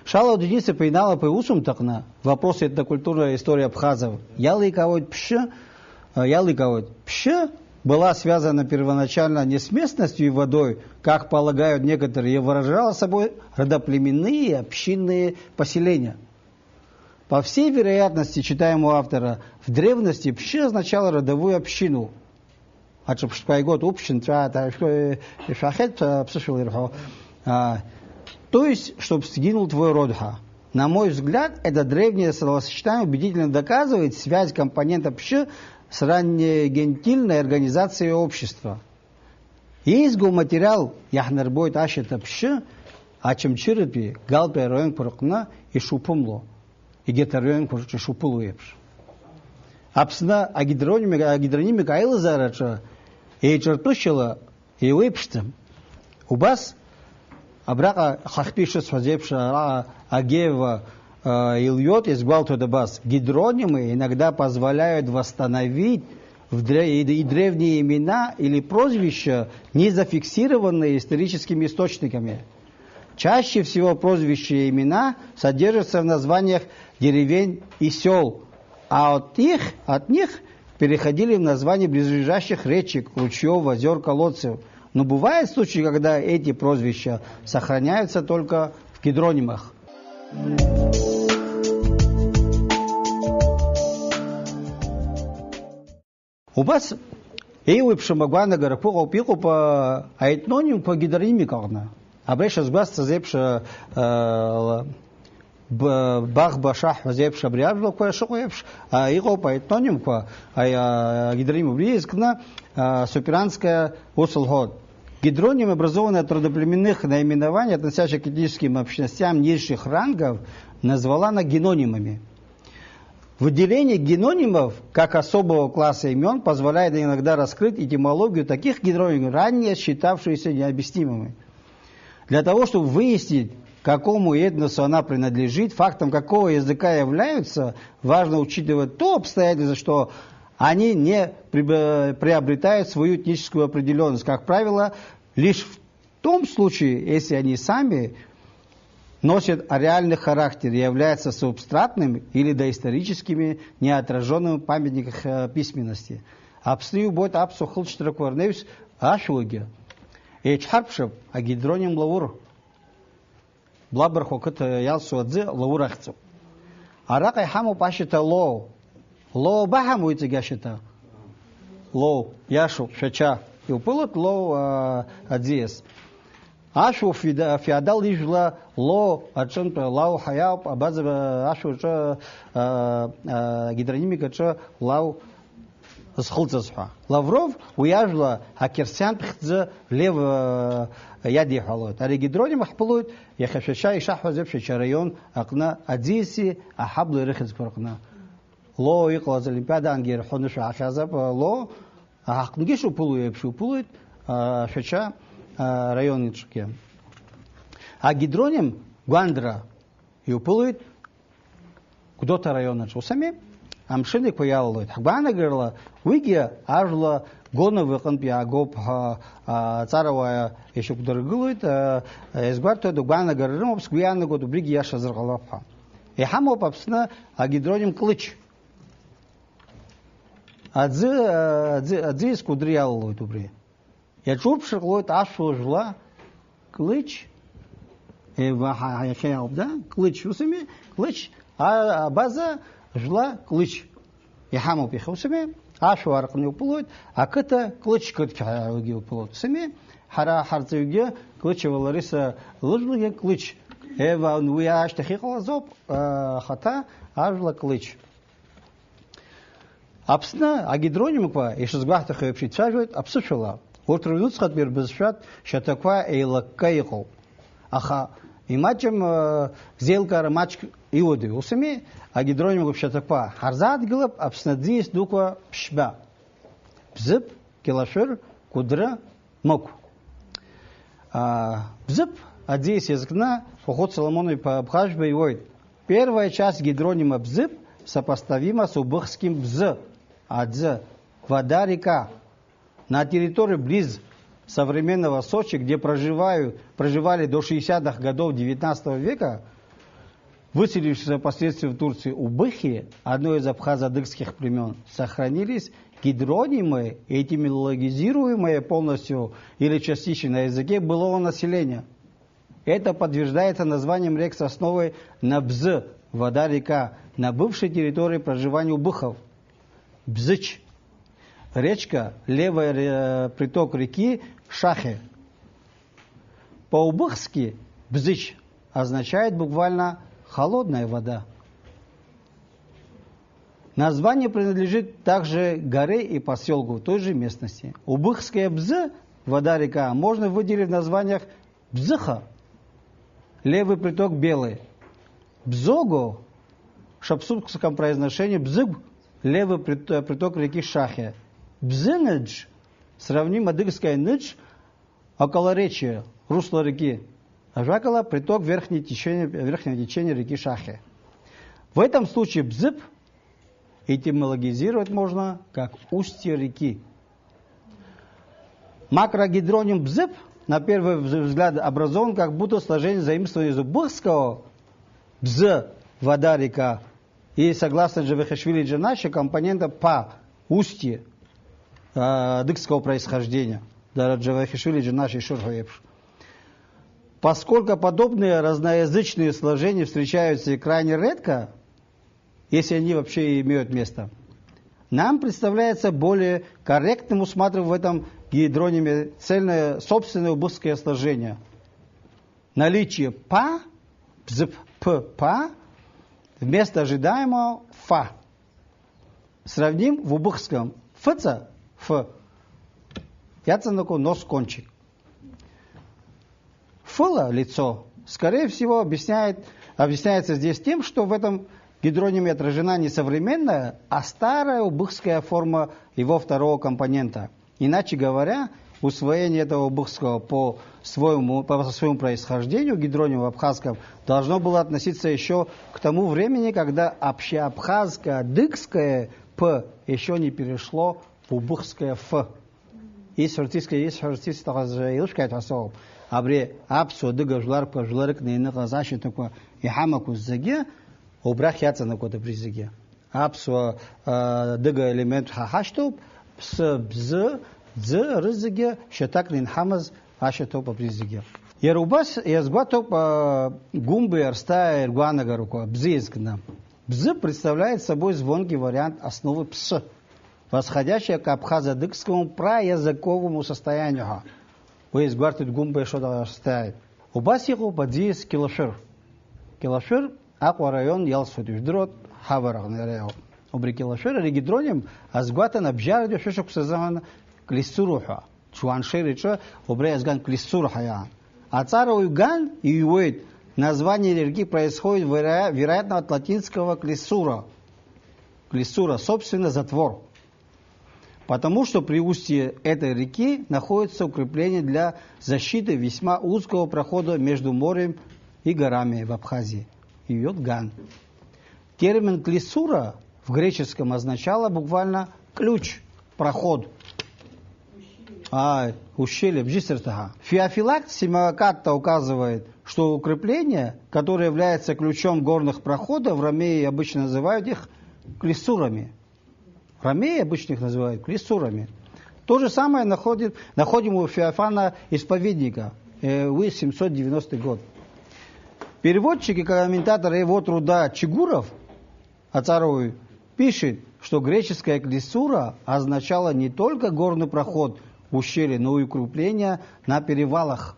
Шалоу Денис-иԥа Инал-иԥа иусумҭаҟны, «Вопросы этнокультурной истории абхазов», иаликаауеит ԥшьы, э, иаликаауеит, ԥшьы была связана первоначально не с местностью и водой, как полагают некоторые, и выражала собой родоплеменные общинные поселения. По всей вероятности, читаем у автора, в древности ԥшьы означало родовую общину. Аҿырԥштәқәа ааигоит, уԥшь нҵәааит, ишәахьеит, ԥсышәала ирҳәо. А, то есть, чтоб сгинул твой род, ҳәа. На мой взгляд, это древнее словосочетание убедительно доказывает связь компонента ԥшьы с раннегентильной организацией общества. Еизгоу материал иаҳнарбоит ашьаҭа ԥшьы Очамчыратәи Галтәи араионқәа рҟны ишуԥымло, егьырҭ араионқәа рҿы ишуԥыло еиԥш. Аԥсны агидронимика, агидронимика аилазаараҿы еиҿартәышьала еиуеиԥшӡам. Убас, абраҟа хахьтәы ишысҳәаз еиԥш, араҟа Агеева, э, илҩуеит, иазгәалҭоит абас: гидронимы иногда позволяют восстановить В дре-, и, и древние имена или прозвища, не зафиксированные историческими источниками. Чаще всего прозвища и имена содержатся в названиях деревень и сёл, а от их, от них переходили в названия близлежащих речек, ручьёв, озёр, колодцев. Но бывают случаи, когда эти прозвища сохраняются только в гидронимах. Убас еиуеиԥшым агәаанагарақәа ыҟоуп, иҟоуп, а, аетнонимқәа гидронимик аҟны. Абра ишазгәасҭаз еиԥш, а, а, б-, баӷба шаҳҳәаз еиԥш, абри ажәлақәа шыҟоу еиԥш, а, иҟоуп аетнонимқәа, а, а, гидронимик. Убри изкны, а, Суперанская ус лҳәоит. Гидронимы, образованные от родоплеменных наименований, относящихся к этническим общностям низших рангов, назвала она генонимами. Выделение генонимов как особого класса имён позволяет иногда раскрыть этимологию таких гидронимов, ранее считавшуюся необъяснимыми. Для того, чтобы выяснить, к какому этносу она принадлежит, фактом какого языка являются, важно учитывать то обстоятельство, что они не приб-, приобретают свою этническую определённость, как правило, лишь в том случае, если они сами носят ареальный характер и являются субстратным или доисторическими неотражёнными в памятниках, э, письменности. Аԥсны иубоит аԥсуа хылҵшьҭрақәа рнаҩс ашәуагьы. Еиҿҳарԥшып агидроним Лаур. Блабархәа қыҭа иалсу аӡы Лаур ахьӡуп. Араҟа иҳамоуп ашьаҭа Лоу. Лоу абаҳамоу иҵегь ашьаҭа? Лоу, иашоуп, Шәача. Иуԥылоит Лоу, аа, аӡиас. Ашәуа феода-, феодал ижәла Лоу аҿынтә Лау ҳәа иауп, абаза, ашәуаҿы, аа, аа, гидронимик аҿы Лау зхылҵыз ҳәа. Лавров уи ажәла ақьырсиантә хьӡы Лев, аа, иадиҳәалоит. Ари агидроним ҳԥылоит иахьа Шәача ишаҳҳәаз еиԥш, Шәача араион аҟны аӡиаси аҳаблеи рыхьӡқәа рҟны. Ло иҟалаз олимпиадаангьы ирҳәоны шәаахьазап, Ло аҳаҟнгьы шуԥыло еиԥш иуԥылоит, а, Шәача, а, раионаҿгьы. Агидроним Гәандра иуԥылоит Гәдоуҭа араионаҿ. Ус ами? Амшын Еиқәа иалалоит. Ҳгәаанагарала, уигьы ажәла Гонов иҟынтә иаагоуп ҳәа, а, аҵарауаа ишьақәдыргылоит, а, иазгәарҭоит, агәаанагара рымоуп, сгәы иаанагоит, убригьы иашазар ҟалап ҳәа. Иҳамоуп Аԥсны агидроним Кълыч. Аӡы, аӡы, аӡиас Кәыдры иалалоит убри. Иаҿурԥшыр ҟалоит ашәуа жәла Кълыч, ева-, ҳа-, ҳа-, иахьа иалоуп, да? Кълыч, ус ами? Кълыч, а-, абаза жәла Кълыч. Иҳамоуп иахьа, ус ами? Ашәуа арҟны иуԥылоит, ақыҭа Кълыч қыҭ ҳәагьы иуԥылоит, ус ами? Ҳара ҳарҵаҩгьы, Кълычева Лариса лыжәлагьы Кълыч. Ева, уи ашьҭахь иҟалаз ауп, а, ахаҭа ажәла Кълыч. Аԥсны агидронимқәа, ишазгәаҳҭахьоу еиԥш, ицәажәоит аԥсышәала. Урҭ рыҩнуҵҟатәи рбызшәатә шьаҭақәа еилакка иҟоуп. Аха имаҷым, э, зеилкаара маҷк иуадаҩу, ус ами, агидронимқәа шьаҭақәа. Ҳарзааҭгылап Аԥсны аӡиас дуқәа ԥшьба. Бзыԥ, Кьалашәыр, Кәыдры, Мықә. А, Бзыԥ аӡиас иазкны Хәыхәыт Соломон-иԥа Абӷажәба иуеит. Первая часть гидронима Бзыԥ сопоставима с убыхским Бзы, аӡы, вода, река. На территории близ современного Сочи, где проживаю-, проживали до шестидесятых годов девятнадцатого века, выселившиеся впоследствии в Турции убыхи, одно из абхазо-адыгских племён, сохранились гидронимы, этимологизируемые полностью или частично на языке былого населения. Это подтверждается названием рек с основой на Бзы, вода, река, на бывшей территории проживания убыхов. Бзыч. Речка, левый ре-, приток реки Шахи. По-убыхски Бзыч означает буквально «холодная вода». Название принадлежит также горе и посёлку в той же местности. Убыхская Бзы, вода, река, можно выделить в названиях Бзыха, левый приток Белой. Бзого, в шапсукском произношении Бзыг, левый прит-, приток реки Шахи. Бзыныдж, сравним адыгское ныдж, околоречие, русло реки. Ажәакала, приток верхней течения, верхнего течения реки Шахи. В этом случае Бзып Этимологизировать можно как устье реки. Макрогидроним бзып, на первый вз- взгляд, образован как будто сложение заимствования из убыхского бз, вода, река, и, согласно Джавахишвили Джанаши, компонента па, устье, э, адыгского происхождения. Дара Джавахишвили Джанаши ишырҳәо еиԥш. Поскольку подобные разноязычные сложения встречаются и крайне редко, если они вообще имеют место, нам представляется более корректным усматривать в этом гидрониме цельное собственное убыхское сложение. Наличие па, бзып, п, па, вместо ожидаемого фа. Сравним в убыхском фыца, ф, яцанако нос, кончик. Фыла, лицо, скорее всего, объясняет, объясняется здесь тем, что в этом гидрониме отражена не современная, а старая убыхская форма его второго компонента. Иначе говоря, усвоение этого убыхского по своему, по своему происхождению гидронима в абхазском должно было относиться еще к тому времени, когда общеабхазско-адыгское п еще не перешло в убыхское ф. Исҳәарц исҭа-, исҳәарц исҭахыз еилышәкааит ҳәа соуп. Абри аԥсуа-адыга жәларқәа жәларыкны иныҟаз ашьаҭақәа иҳамақәоу зегьы убрахь иаҵанакуеит абри зегьы. Аԥсуа, а, адыга елемент ҳа ҳашьҭоуп, ԥсы, бзы, ӡы, рызегьы шьаҭакны инҳамаз ашьаҭоуп абри зегьы. Иара убас иазгәаҭоуп, а, Гәымбеи Арсҭааи ргәаанагарақәа, бзы иазкны. Бзы представляет собой звонкий вариант основы псы, восходящая к абхазо-адыгскому праязыковому состоянию ҳәа. Уи иазгәарҭеит Гәымбеи Шоҭа Арсҭааи. Убас иҟоуп аӡиас Кьылашәыр. Кьылашәыр Аҟәа араион иалсуеит, ижәдыруеит, ҳавараҟны иара иҟоуп. Убри Кьылашәыр ари гидроним азгәаҭан абжьаратәи шәышықәса азыҳәан Клисуру ҳәа, Чуаншер иҿы убра иазган Клисур ҳәа иаан. Аҵарауаҩ Ган иҩуеит название реки происходит, вероя-, вероятно, от латинского клисура. Клисура, собственно, затвор. Потому что при устье этой реки находится укрепление для защиты весьма узкого прохода между морем и горами в Абхазии. Иҩуеит Ган. Термин клисура в греческом означало буквально ключ, проход. А, ущелье, бжьысырҭаҳа. Феофилакт Семиокатта указывает, что укрепления, которые являются ключом горных проходов, ромеи обычно называют их клисурами. Ромеи обычно их называют клисурами. То же самое находит, находим у Феофана Исповедника, э, уи семьсот девяностый год. Переводчик и комментатор его труда Чигуров, Ацаровой, пишет, что греческая клисура означала не только горный проход в ущелье, но и укрепления на перевалах.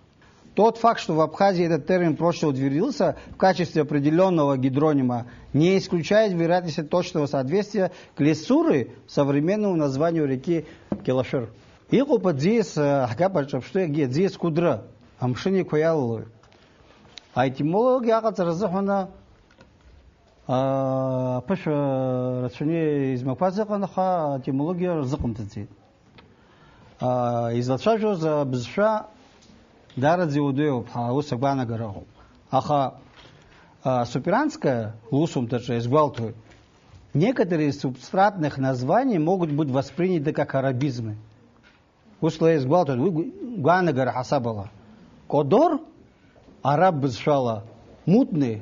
Тот факт, что в Абхазии этот термин прочно утвердился в качестве определённого гидронима, не исключает вероятности точного соответствия клисуры современному названию реки Келашыр. Иҟоуп аӡиас, э, ҳгап аҿаԥштәы, егьи аӡиас Кәыдры, амшын еиқәа иалалоит. Аетимологиа аҟаҵара азыҳәаны, аа, аԥышәа рацәаны измақәаз ыҟан, аха аетимологиа рзыҟамҵаӡеит. Аа, излацәажәоз абызшәа даараӡа иуадаҩуп, ҳа ус агәаанагара ыҟоуп. Аха, аа, Суперанская лусумҭаҿы иазгәалҭоит, некоторые из субстратных названий могут быть восприняты как арабизмы. Ус ла иазгәалҭоит, уи гә-, гәаанагара ҳасабала. Кодор, араб бызшәала, мутный,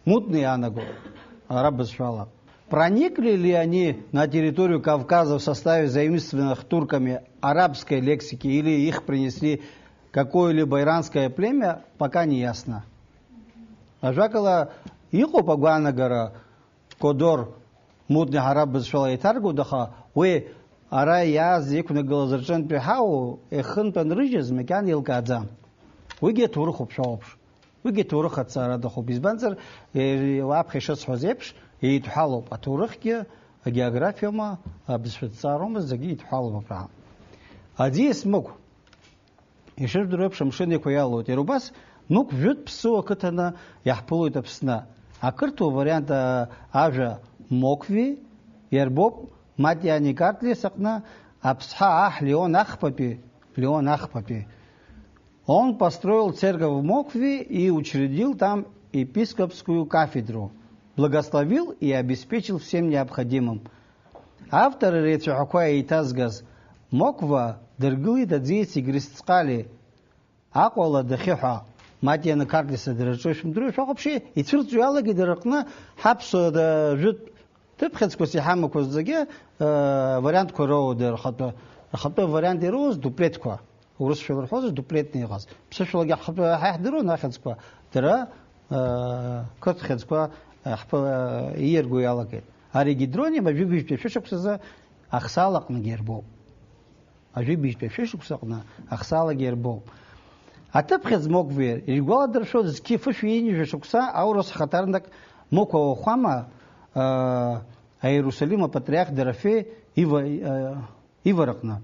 мутный иаанаго, араб бызшәала. Проникли ли они на территорию Кавказа в составе заимствованных турками арабской лексики или их принесли какое-либо иранское племя, пока не ясно. Ажәакала, иҟоуп агәаанагара, Кодор, мутный ҳара бызшәала еиҭаргоит, аха уи ара иааз иқәнагылаз рҿынтә иҳау, ихынтә анрыжьыз макьана еилкааӡам. Уигьы аҭоурыхуп, шәоуаԥш. Уигьы аҭоурых аҭҵаара аҭахуп. Избанзар, е, аԥхьа ишысҳәаз еиԥш, еидҳәалоуп аҭоурыхгьы, агеографиоума, абызшәа ҭҵаароума, зегьы еидҳәалоуп абраҟа. Аӡиас Мықә. Ишыжәдыруа еиԥш, амшын еиқәа иалоуп. Иара убас, Мықә жәытә ԥсыуа қыҭаны иаҳԥылоит Аԥсны. Ақырҭуа вариант, а, ажәа Мокви иарбоуп Матиани Картлиас аҟны, Аԥсҳа аҳ Леон Ахԥатәи, Леон Ахԥатәи. Он построил церковь в Мокви и учредил там епископскую кафедру. благословил и обеспечил всем необходимым. Авторы реицәаҳәақәа еиҭазгаз Моква дыргылеит аӡиас Егрисцкали Аҟәа ладахьы ҳәа, Матиа Накарҭи садраҿы шәымдыруеи, шәахәаԥши, ицәырҵуа иалагеит дара рҟны ҳаԥсуа жәытә ҭыԥхьаӡқәас иҳамақәаз зегьы, э, вариантқәа роуеит, рхатәы, рхатәы вариант ироуз дуплетқәа. Урысшәала рҳәозар, дуплетны иҟаз. Ԥсышәалагьы ҳхатәы ҳа иаҳдыруан ахьӡқәа, дара, э, қырҭ хьӡқәа, э, ҳԥы-, э, ииарго иалагеит. Аригидрониум ажәибжьтәи шәышықәсазы Ахсаалаҟныгьы ирбоуп. Ажәибжьтәи шәышықәсаҟны Ахсаалаҟныгьы ирбоуп. Аҭыԥхьаӡ Моквеи иргәаладыршәоз зқьи фышәи ҩынҩажәа шықәса аурыс хаҭарнак Мықәа Уахәама, э, Аиерусалим апатриарх Дорофеи ива-, э, ивараҟны.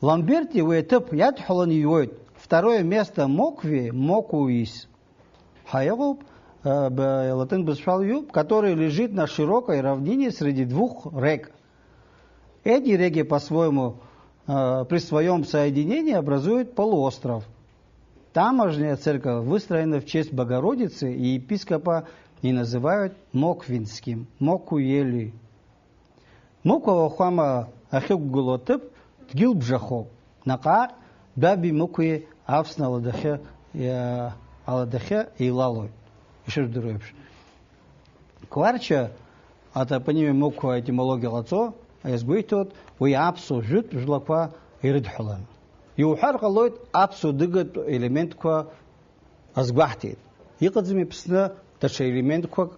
Ламберти уи аҭыԥ иадҳәалан иҩуеит, второе место Мокви, Мокуис ҳәа иҟоуп, э, б-, латын бызшәала иҩуп, который лежит на широкой равнине среди двух рек. Эти реки по-своему, э, при своём соединении образуют полуостров. Тамошняя церковь выстроена в честь Богородицы и епископа и называют Моквинским, Мокуели. Мықә ауахәама ахьықәгылоу аҭыԥ дгьылбжахоуп, наҟ-ааҟ Дәаби Мықәи Авсны аладахьы, иа-, аладахьы еилалоит, ишыжәдыруа еиԥш. Кәарча атопонимиа Мықә аетимологиа ҟаҵо иазгәеиҭоит, уи аԥсуа жәытә жәлақәа ирыдҳәалан. Иуҳәар ҟалоит аԥсуа дыгатә елементқәа азгәаҳҭеит. Иҟаӡами Аԥсны даҽа елементқәак,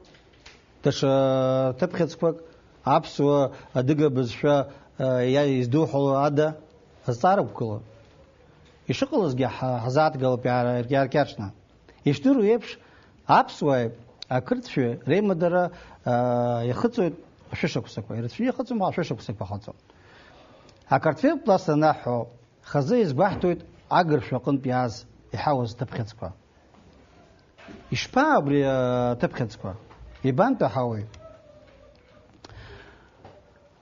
даҽа ҭыԥхьаӡқәак, аԥсуа адыга бызшәа, э, иа-, издуҳәало ада азҵаара ықәгылоуп. Ишыҟалазгьы ҳа-, ҳазааҭгылап иаара-, иаркьаҿны. Ишдыру еиԥш, аԥсуааи ақырҭшәи реимадара, э, иахыҵуеит ашәышықәсақәа, ирацәаны иахыҵуам, ашәышықәсақәа ахыҵуеит. Акартфельпласт анаҳҳәо, хазы иазгәаҳҭоит агыршәа аҟынтә иааз, иҳауаз ҭыԥхьаӡқәа. Ишԥа абри аҭыԥхьаӡқәа? Ибантәу ҳауеи?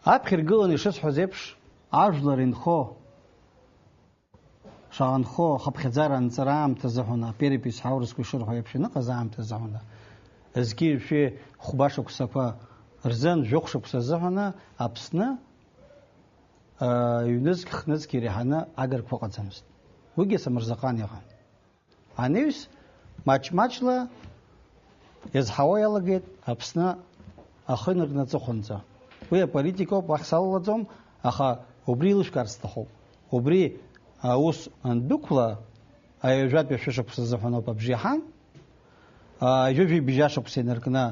Аԥхьа иргыланы ишысҳәаз еиԥш, ажәлар инхо, шаанхо, ахыԥхьаӡара анҵара аамҭа азыҳәан, аперепись ҳаурысқәа ишырҳәо еиԥш, иныҟаз аамҭа азыҳәан, зқьи жәшәи хәба шықәсақәа рзын, жәохә шықәса азыҳәан Аԥсны, аа, ҩнызқь-хнызқь иреиҳаны агырқәа ыҟаӡамызт. Уигьы Самырзаҟан иҟан. Анаҩс, маҷ-маҷла иазҳауа иалагеит Аԥсны ахы инаркны аҵыхәанӡа. Уи аполитикоуп, уахь салалаӡом, аха убри еилышәкаарц сҭахуп. Убри аус андәықәла, аҩажәатәи ашәышықәса азыҳәаноуп абжеиҳан, ҩажәи бжьашықәса инаркны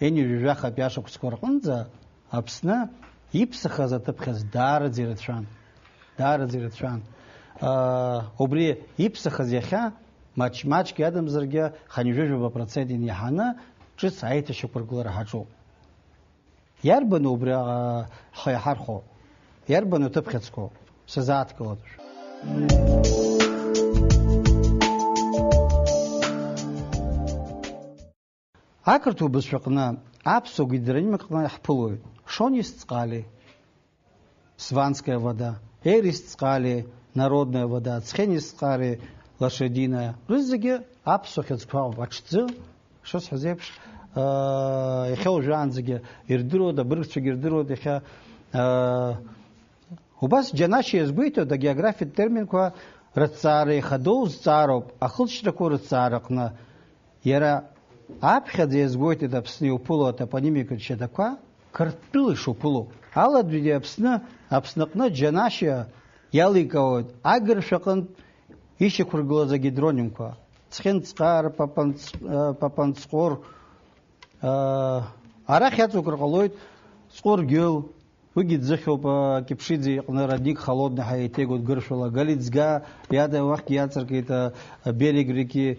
ҩынҩажәи жәахатәи ашықәсқәа рҟынӡа Аԥсны иԥсахаз аҭыԥхьаӡ даараӡа ирацәан. Даараӡа ирацәан. Аа, убри иԥсахаз иахьа маҷ-маҷк иадамзаргьы хынҩажәижәаба процент инеиҳаны ҿыц аиҭашьақәыргылара ҳаҿуп. Иарбану убри, аа, ҳхы иаҳархәо? Иарбану аҭыԥхьаӡқәоу? Сазааҭгылоит. Ақырҭуа бызшәаҟны аԥсуа гидронимаҟны иаҳԥылоит Шонисцҟали, Сванская вода, Ерисцҟали, Народная вода, Цхенисцҟали, Лошадиная, рызегьы аԥсуа хьыӡқәа ауп, аҽӡы, шысҳәаз еиԥш, аа, иахьа уажәраанӡагьы ирдыруеит, абыргцәагьы ирдыруеит, иахьа, аа, Убас Џьанашьа иазгәеиҭоит, агеографиатә терминқәа рыҭҵаара ихадоу зҵаароуп, ахылҵшьҭрақәа рыҭҵаараҟны. Иара аԥхьаӡа иазгәеиҭеит Аԥсны иуԥыло атопонимикатә шьаҭақәа Қырҭтәыла ишуԥыло. Аладҩи Аԥсны, Аԥсныҟны Џьанашьа иаликаауеит агыршәа аҟынтә ишьақәыргылаз агидронимқәа. Цхинҵҟар, Папанҵ-, Папанҵҟәыр, арахь иаҵоукыр ҟалоит Цҟәыргьыл, Уигьы ӡыхьуп, а, Кьыԥшиӡе иҟны родник Холодный ҳәа еиҭеигоит гыршәала, Галицга иада уахьгьы иаҵыркит, а, берег реки,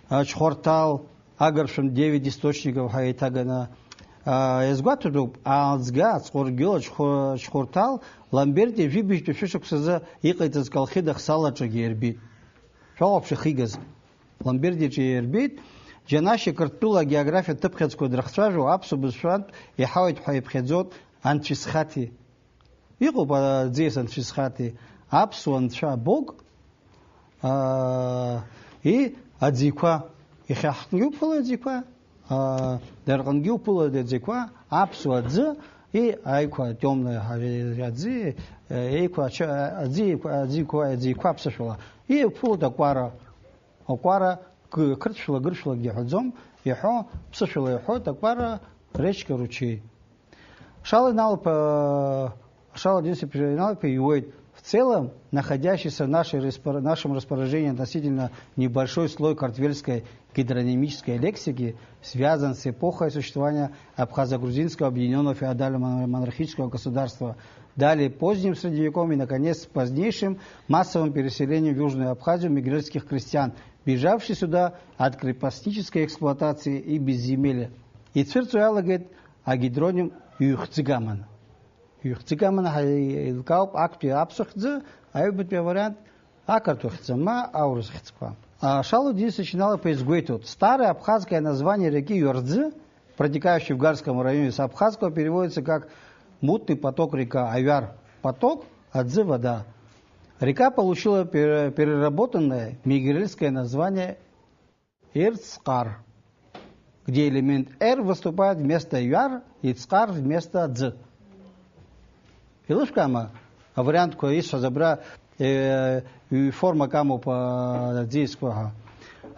а, Чхорҭал, агыршәын девять источников ҳәа еиҭаганы, а, иазгәаҭатәуп, Аалӡга, Ацҟәыргьыл, Ачхо-, Чхорҭал, Ламберти жәибжьтәи шәышықәсазы иҟаиҵаз Колхида Хсалаҿагьы ирбит. Шәахәаԥш ихигаз. Ламберти ҿиа ирбеит, Џьанашьа Қырҭтәыла агеографиатә ҭыԥхьаӡқәа дрыхцәажәо аԥсуа бызшәантә иҳауеит ҳәа иԥхьаӡоит анцәа исхаҭи. Иҟоуп аӡиас анцәа исхаҭи, аԥсуа анцәа Бог, аа, и аӡиқәа. Иахьа ҳҟны иуԥылои аӡиқәа? А, дара рҟынгьы уԥылоит аӡеқәа, аԥсуа аӡы, и, аиқәа темная ари аӡы, э, еиқәа ача-, аӡы еиқәа, аӡы еиқәа, аӡы еиқәа аԥсышәала. И уԥылоит акәара, акәара, г-, қырҭшәала, гыршәалагьы иҳәаӡом, иҳәо, ԥсышәала иҳәоит, акәара, речка, ручей. Шала Иналԥа, Шала Денис Иналԥа иуеит. В целом, находящийся в нашей распор-, нашем распоряжении относительно небольшой слой картвельской гидронимической лексики, связан с эпохой существования абхазо-грузинского объединённого феодально-монархического государства, далее поздним средневековьем и, наконец, с позднейшим массовым переселением в Южную Абхазию мигрантских крестьян, бежавших сюда от крепостнической эксплуатации и безземелья. Ицәырҵуа иалагеит агидроним ҩ-хӡык аманы. Ҩ-хӡык аманы ҳаилкаауп актәи аԥсуа хьӡы, аҩбатәи авариант, ақырҭуа хьӡы, ма аурыс хьӡқәа. А, Шалудин Сочиналов изгәеиҭоит, старое абхазское название реки Юарзы, протекающей в Гарском районе с абхазского, переводится как «мутный поток река», Аюар — поток, адзы — вода. Река получила пере-, переработанное мигрельское название Ерцкъар, где элемент ер выступает вместо юар и цкъар вместо дзы. Илышәкаама авариантқәа исҳәаз абра, э, формак амоуп, а, аӡиасқәа ҳәа.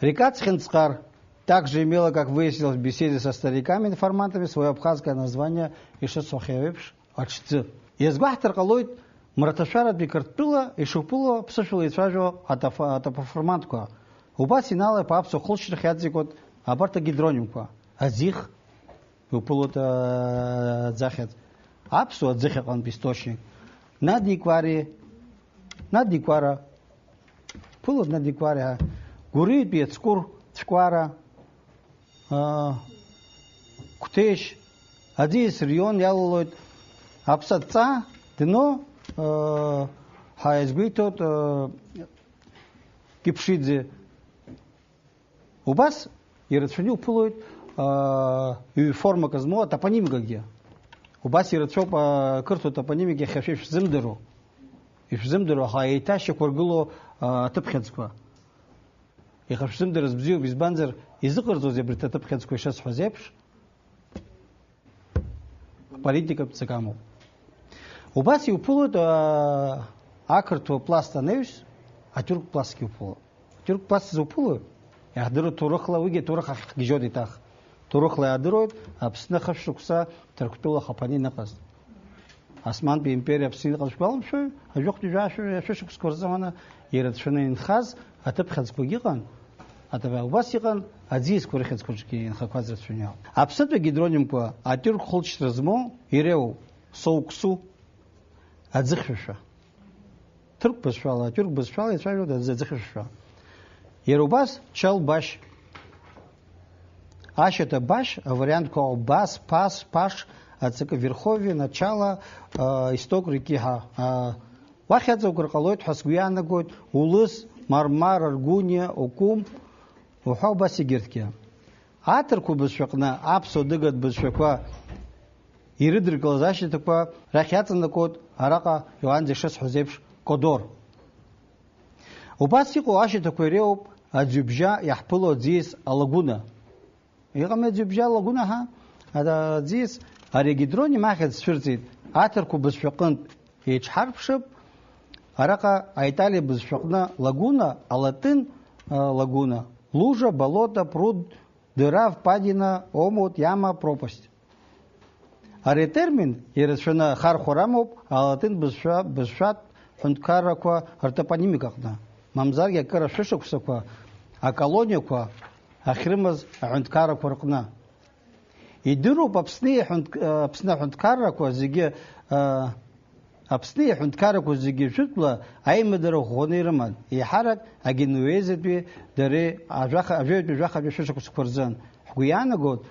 Река Цхинцкъар также имела, как выяснилось в беседе со стариками-информантами, свое абхазское название, ишыцәахьоу еиԥш, аҽӡы. Иазгәаҳҭар ҟалоит, Мраҭашәаратәи Қырҭтәыла ишуԥыло ԥсышәала ицәажәо атоф-, атопоформантқәа. Убас Инал-иԥа аԥсуа хылҵшьҭрахь иаҵикуеит абарҭ агидронимқәа. Аӡих, иуԥылоит, аа, аӡахьаӡ. Аԥсуа аӡыхь аҟынтә источник. Надикәари, Надикәара, ԥылоит Надикәари ҳәа. Гәырҩатәи ацкәыр, цәкәара. Аа, Қәҭешь, аӡиас Рион иалалоит аԥсаҵа дно, аа, ҳәа иазгәеиҭоит, аа, Кьыԥшиӡе. Убас ирацәаны иуԥылоит, аа, ҩ-формак змоу атопонимикагьы. Убас ирацәоуп, аа, қырҭуа топонимика иахьа шәа ишәзымдыруа. Ишәзымдыруа, аха еиҭашьақәыргыло, аа, аҭыԥхьаӡқәа. Иаха шәзымдырыз бзиоуп, избанзар, изыҟарҵозеи абри аҭыԥхьаӡқәа ишысҳәаз еиԥш? Аполитикатә ҵак амоуп. Убас иуԥылоит, аа, ақырҭуа пласт анаҩс, атәырк пластгьы уԥылоит. Атәырк пласт зуԥылои? Иаҳдыруеит ҭоурыхла, уигьы аҭоурых ахь ҳгьежьуеит еиҭах. Ҭоурыхла иаадыруеит, Аԥсны хышә шықәса Ҭырқәтәыла хапаны иныҟаз. Османтәи империа Аԥсны иҟаз шәгәаламшәои? Ажәохәтәи жәашәи ашәышықәсқәа рзы ҳәаны ирацәаны инхаз аҭыԥхьаӡқәагьы ыҟан, аҭыԥ-, убас иҟан аӡиасқәа рыхьӡқәа рҿгьы инхақәаз рацәаны иҟан. Аԥснытәи агидронимқәа атәырк хылҵшьҭра змоу иреиуоуп: Соуксу, аӡыхьшәашәа. Ҭырқә бызшәала, атәырк бызшәала ицәажәоит аӡ-, аӡыхьшәашәа. Иара убас Чалбашь. Ашьаҭа Башь авариантқәа Бас, Пас, Паш, аҵакы Верховье, Начало, а, Исток реки ҳәа, а, уахь аҵакәыр ҟалоит ҳәа сгәы иаанагоит Улыс, Мармар, Аргуниа, Окум уҳәа убас егьырҭгьы. Аҭырқәа бызшәаҟны аԥсуа дыгатә бызшәақәа ирыдыркылаз ашьаҭақәа рахь иаҵанакуеит араҟа Иоанн ишысҳәаз еиԥш Кодор. Убас иҟоу ашьаҭақәа иреиуоуп аӡҩыбжьа иаҳԥыло аӡиас алагәына. Иҟами аӡҩыбжьа алагәына ҳәа, ада-, аӡиас ари агидроним ахьӡ цәырҵит аҭырқәа бызшәаҟынтә. Еиҿҳарԥшып, араҟа аиталиа бызшәаҟны лагуна, алатын, а, лагуна, лужа, болото, пруд, дыра, впадина, омут, яма, пропасть. Ари атермин ирацәаны ахархәара амоуп алатын бызшәа-, бызшәатә ҳәынҭқаррақәа ртопонимика аҟны, мамзаргьы акыр ашәышықәсақәа, аколониақәа ахьрымаз аҳәынҭқаррақәа рҟны. Идыруп Аԥсни аҳәынҭ-, Аԥсны аҳәынҭқаррақәа зегьы, а, Аԥсни аҳәынҭқаррақәа зегьы жәытәла аимадара ӷәӷәаны ирыман, еиҳарак агенуезатәи дареи ажәаха-, ажәаҩатәи жәахатәи шәышықәсқәа рзын. Ҳгәы иаанагоит,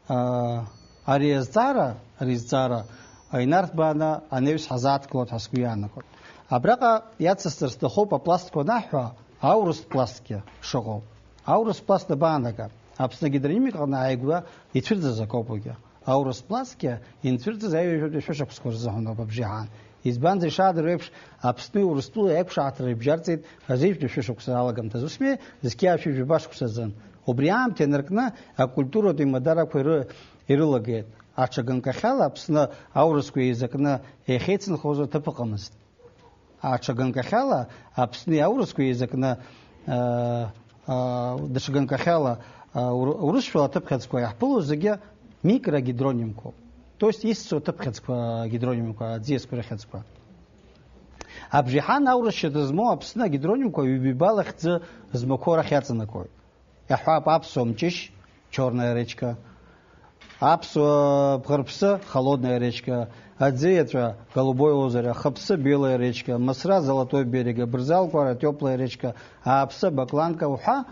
аа, ари азҵаара, ари зҵаара инарҭбааны анаҩс ҳазааҭгылоит ҳәа сгәы иаанагоит. Абраҟа иацысҵар сҭахуп апластқәа анаҳҳәа, аурыстә пластгьы шыҟоу. Аурыстә пласт абаанага? Аԥсны агидронимика аҟны ааигәа ицәырҵыз акоуп уигьы. Аурыс пластгьы инцәырҵыз аҩажәатәи шәышықәсқәа рзыҳәан ауп абжьы аан. Избанзар, ишаадыруа еиԥш, Аԥсни Урыстәылеи аиқәшаҳаҭра рыбжьарҵеит азеижәтәи шәышықәса алагамҭазы, усмеи зқьи ааи шәи жәаба шықәса азын. Убри аамҭа инаркны акультуратә еимадарақәа иры-, ирылагеит. Аҽа ганкахьала Аԥсны аурысқәа еизакны иахьеицынхоз аҭыԥ ыҟамызт. Аҽа ганкахьала Аԥсни аурысқәа еизакны, аа, аа, даҽа ганкахьала, аа, ур-, урысшәала аҭыԥхьаӡқәа иаҳԥыло зегьы микрогидронимқәоуп. То есть исцу аҭыԥхьаӡқәа, гидронимқәа, аӡиасқәа рыхьӡқәа. Абжеиҳан аурысшьа змоу Аԥсны агидронимқәа ҩбаҩ бала хьӡы змақәоу рахь иаҵанакуеит. Иаҳҳәап, аԥсуа мҷышь, чёрная речка, аԥсуа бӷарԥсы, холодная речка, аӡы иаҵәа, голубое озеро, ахаԥсы, белая речка, мысра, золотой берег, абырзал, кәара, тёплая речка, ааԥсы, бакланка уҳәа,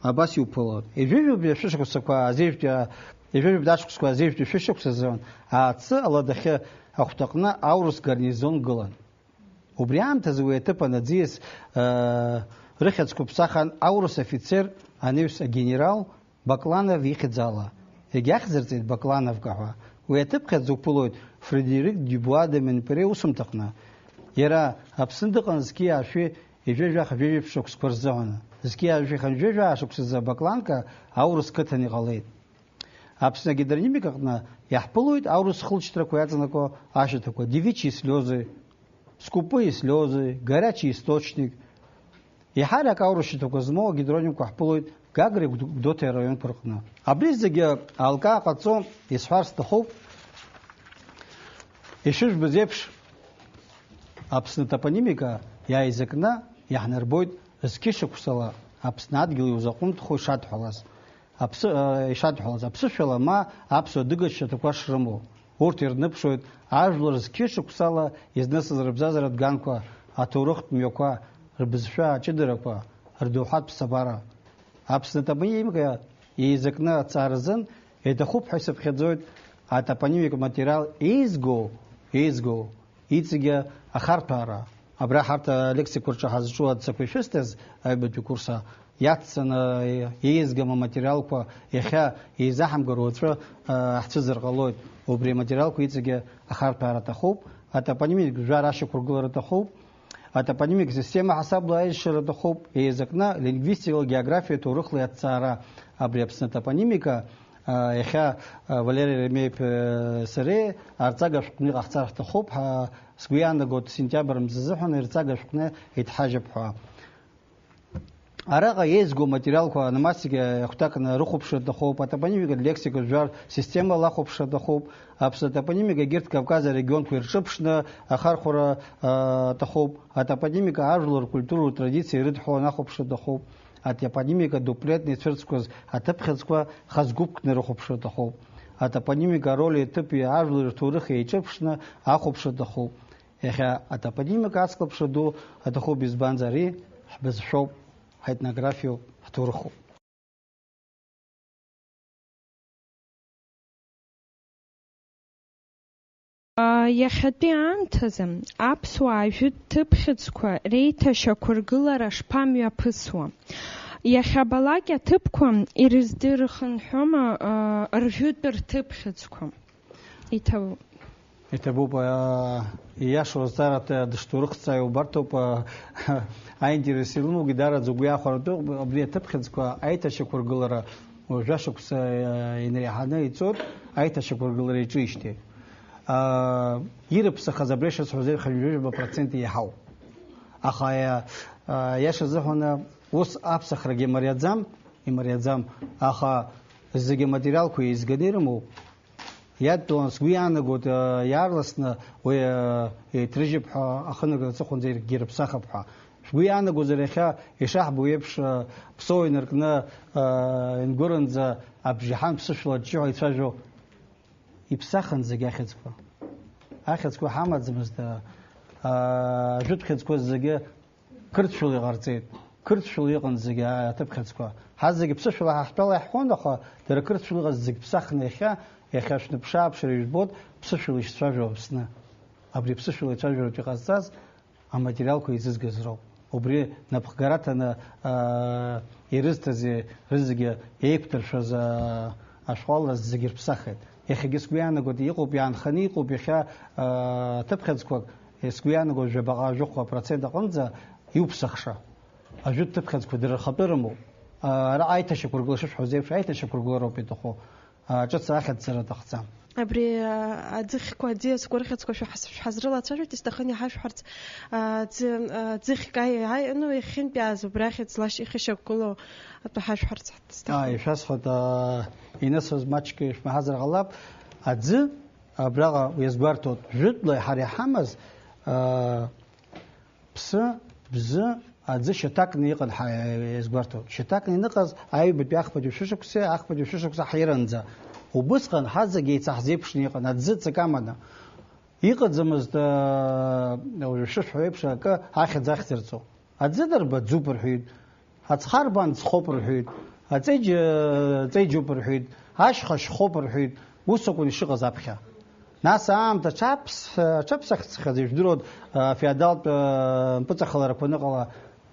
абас иуԥылоит. Ҩажәижәаба шәышықәсақәа азеижәтәи, ҩажәижәаба ашықәсқәа азеижәтәи шәышықәса азын аацы аладахьы ахәҭаҟны аурыс гарнизон гылан. Убри аамҭазы уи аҭыԥан аӡиас, аа, рыхьӡқәа ԥсахын аурыс афицер, анаҩс агенерал Бакланов ихьӡ ала. Егьахьӡырҵеит Баклановка ҳәа. Уи аҭыԥхьаӡ уԥылоит Фредерик Дюбуа де Монпере иусумҭаҟны. Иара Аԥсны дыҟан зқьи аашәи ҩажәи жәаха жәаҩа шықәсқәа рзыҳәан. Зқьи аашәи хынҩажәи жәаҩа шықәсазы Бакланка аурыс қыҭан иҟалеит. Аԥсны агидронимика аҟны иаҳԥылоит аурыс хылҵшьҭрақәа иаҵанакуа ашьаҭақәа, девичьи слезы, скупые слезы, горячий источник. Еиҳарак аурыс шьаҭақәа змоу агидронимқәа ҳԥылоит Гагреи Гәд-, Гәдоуҭеи араионқәа рҟны. Абри зегьы алкаа ҟаҵо исҳәар сҭахуп, ишыжәбаз еиԥш, Аԥсны атопонимика иааизакны иаҳнарбоит зқьышықәсала Аԥсны адгьыл иузаҟәымҭхо ишадҳәалаз. Аԥсы-, э, ишадҳәалаз, аԥсышәала ма аԥсуа адыга шьаҭақәа шрымоу. Урҭ ирныԥшуеит ажәлар зқьышықәсала изнысыз рыбзазаратә ганқәа, аҭоурыхтә мҩақәа, рбызшәа аҷыдарақәа, рдоуҳатә ԥсабара. Аԥсны атопонимика еизакны аҭҵааразын иаҭахуп ҳәа исыԥхьаӡоит атопонимик материал еизго, еизго, иҵегьы ахарҭәаара. Абра ҳарҭ алексикақәа рҿы ҳазҿу адҵақәа ишәысҭаз аҩбатәи курс иацҵаны еизгам аматериалқәа иахьа еизаҳамгар уаҵәы, а, ҳцәыӡыр ҟалоит. Убри аматериалқәа иҵегьы ахарҭәаара аҭахуп, атопонимик жәлар ашьақәыргылара аҭахуп, атопонимик система ҳасабла аиашьара аҭахуп, еизакны лингвистикала, географиа, ҭоурыхла иаҭҵаара. Абри Аԥсны атопонимика, а, иахьа, а, Валери Еремеиԥ, а, сареи арҵага шәҟәны иҟаҳҵар ҳҭахуп, ҳа, сгәы иаанагоит, сентиабр мзазыҳәан ирҵага шәҟәны иҭҳажьып ҳәа. Араҟа еизго аматериалқәа ономастика иахәҭакны рыхәаԥшра аҭахуп, атопонимикатә лексика жәлар системала ахәаԥшра аҭахуп, Аԥсны атопонимика егьырҭ Кавказ арегионқәа ирҿыԥшны ахархәара, а, аҭахуп, атопонимика ажәлар ркультура, ртрадициа ирыдҳәаланы ахәаԥшра аҭахуп, атопонимика дуплетны ицәырҵқәаз аҭыԥхьаӡқәа хазгәыԥкны рыхәаԥшра аҭахуп, атопонимика ароль аҭыԥи ажәлари рҭоурыхи еиҿырԥшны ахәаԥшра аҭахуп. Иахьа атопонимика аҵхлаԥшра ду аҭахуп, избанзар, ари ҳбызшәоуп, ҳетнографиоуп, ҳҭоурыхуп. Иахьатәи аамҭазы аԥсуаа жәытә ҭыԥхьыӡқәа реиҭашьақәыргылара шԥамҩаԥысуа? Иахьабалак аҭыԥқәа ирыздырхынҳәуама, а, ржәытә рҭыԥхьыӡқәа? Иҭабуп. Иҭабуп, аа, ииашоу азҵаара, дышҭоурыхҭҵааҩ убарҭоуп, аа, аинтерес илымоугьы даараӡа угәы иахәаратәы, абри аҭыԥхьыӡқәа аиҭашьақәыргылара уажәы ашықәса, аа, инареиҳаны ицоит, аиҭашьақәыргылара иаҿижьҭеи. Аа, ирыԥсахаз абри шысҳәаз еиԥш хынҩажәижәаба процент еиҳауп. Аха, аа, иаша азыҳәан ус аԥсахрагьы имариаӡам, имариаӡам, аха зегьы аматериалқәа еизганы ирымоуп. Иадтәалан сгәы иаанагоит, э, иаарласны уи, э, еиҭрыжьып ҳәа ахынагара аҵыхәанӡа егьирыԥсахып ҳәа. Шәгәы иаанагозар, иахьа ишаҳбо еиԥш, э, ԥсоу инаркны, э, ингәырынӡа абжеиҳан ԥсышәала аччиҳәа ицәажәо иԥсахын зегь ахьӡқәа. Ахьӡқәа ҳамаӡамызт, э, э, ажәытә хьӡқәа зегьы Қырҭшәала иҟарҵеит. Қырҭшәала иҟан зегьы аҭыԥхьыӡқәа. Ҳа зегьы ԥсышәала ҳа ҳтәала иаҳҳәон, аха дара қырҭшәала иҟаз зегь ԥсахны иахьа, иахьа шәныԥшааԥшыр ижәбоит, ԥсышәала ишцәажәо Аԥсны. Абри ԥсышәала ицәажәаратә иҟазҵаз аматериалқәа еизызгаз роуп. Убри напхгара аҭаны, аа, ирызҭази рызегьы еиқәдыршәаз, аа, ашәҟәала зегьы рԥсахит. Иахьагьы сгәы иаанагоит, иҟоуп, иаанханы иҟоуп иахьа, аа, ҭыԥхьыӡқәак, сгәы иаанагоит, жәабаҟа, жәохәа процент аҟынӡа иуԥсахша. Ажәытә ҭыԥхьыӡқәа дара рхатәы рымоуп. Ара аиҭашьақәыргыла шышәҳәоз еиԥш, аиҭашьақәыргылароуп иҭаху, а, ҿыц ахьӡҵара аҭахӡам. Абри, а, аӡыхьқәа, аӡиасқәа рыхьӡқәа шәҳаз-, шәҳазрылацәажәоит, исҭахын иҳашәҳәарц, а, аӡы, а, аӡыхьк аи-, аи-, ну, иахьынтәааз убри ахьӡ лашьа ихьышьақәгылоу атәы ҳашәҳәарц ҳҭ-, сҭахын. Ааи, ишәасҳәоит, аа, инысыз маҷк шәмаҳазар ҟалап. Аӡы, абраҟа иазгәарҭоит, жәытәла ҳара иҳамаз, аа, ԥсы, бзы, аӡы шьаҭакны иҟан ҳа-, иазгәарҭоит. Шьаҭакны иныҟаз аҩбатәи ахԥатәи шәышықәсеи ахԥатәи шәышықәса ҳиранӡа. Убысҟан ҳазегь еицаҳзеиԥшны иҟан, аӡы ҵак аманы. Иҟаӡамызт, аа, уажәы шышәҳәо еиԥш акы ахьӡ ахьӡырҵо. Аӡы дарба ӡуп рҳәеит, ацхарбан ӡхоуп рҳәеит, аҵеџь-, ҵеџьуп рҳәеит, ашьха шьхоуп рҳәеит, ус акәын ишыҟаз аԥхьа. Нас аамҭа аҽаԥс-, аҽаԥсахцхьаз, ижәдыруан, а, феодалтә, а, мпыҵахаларақәа аныҟала,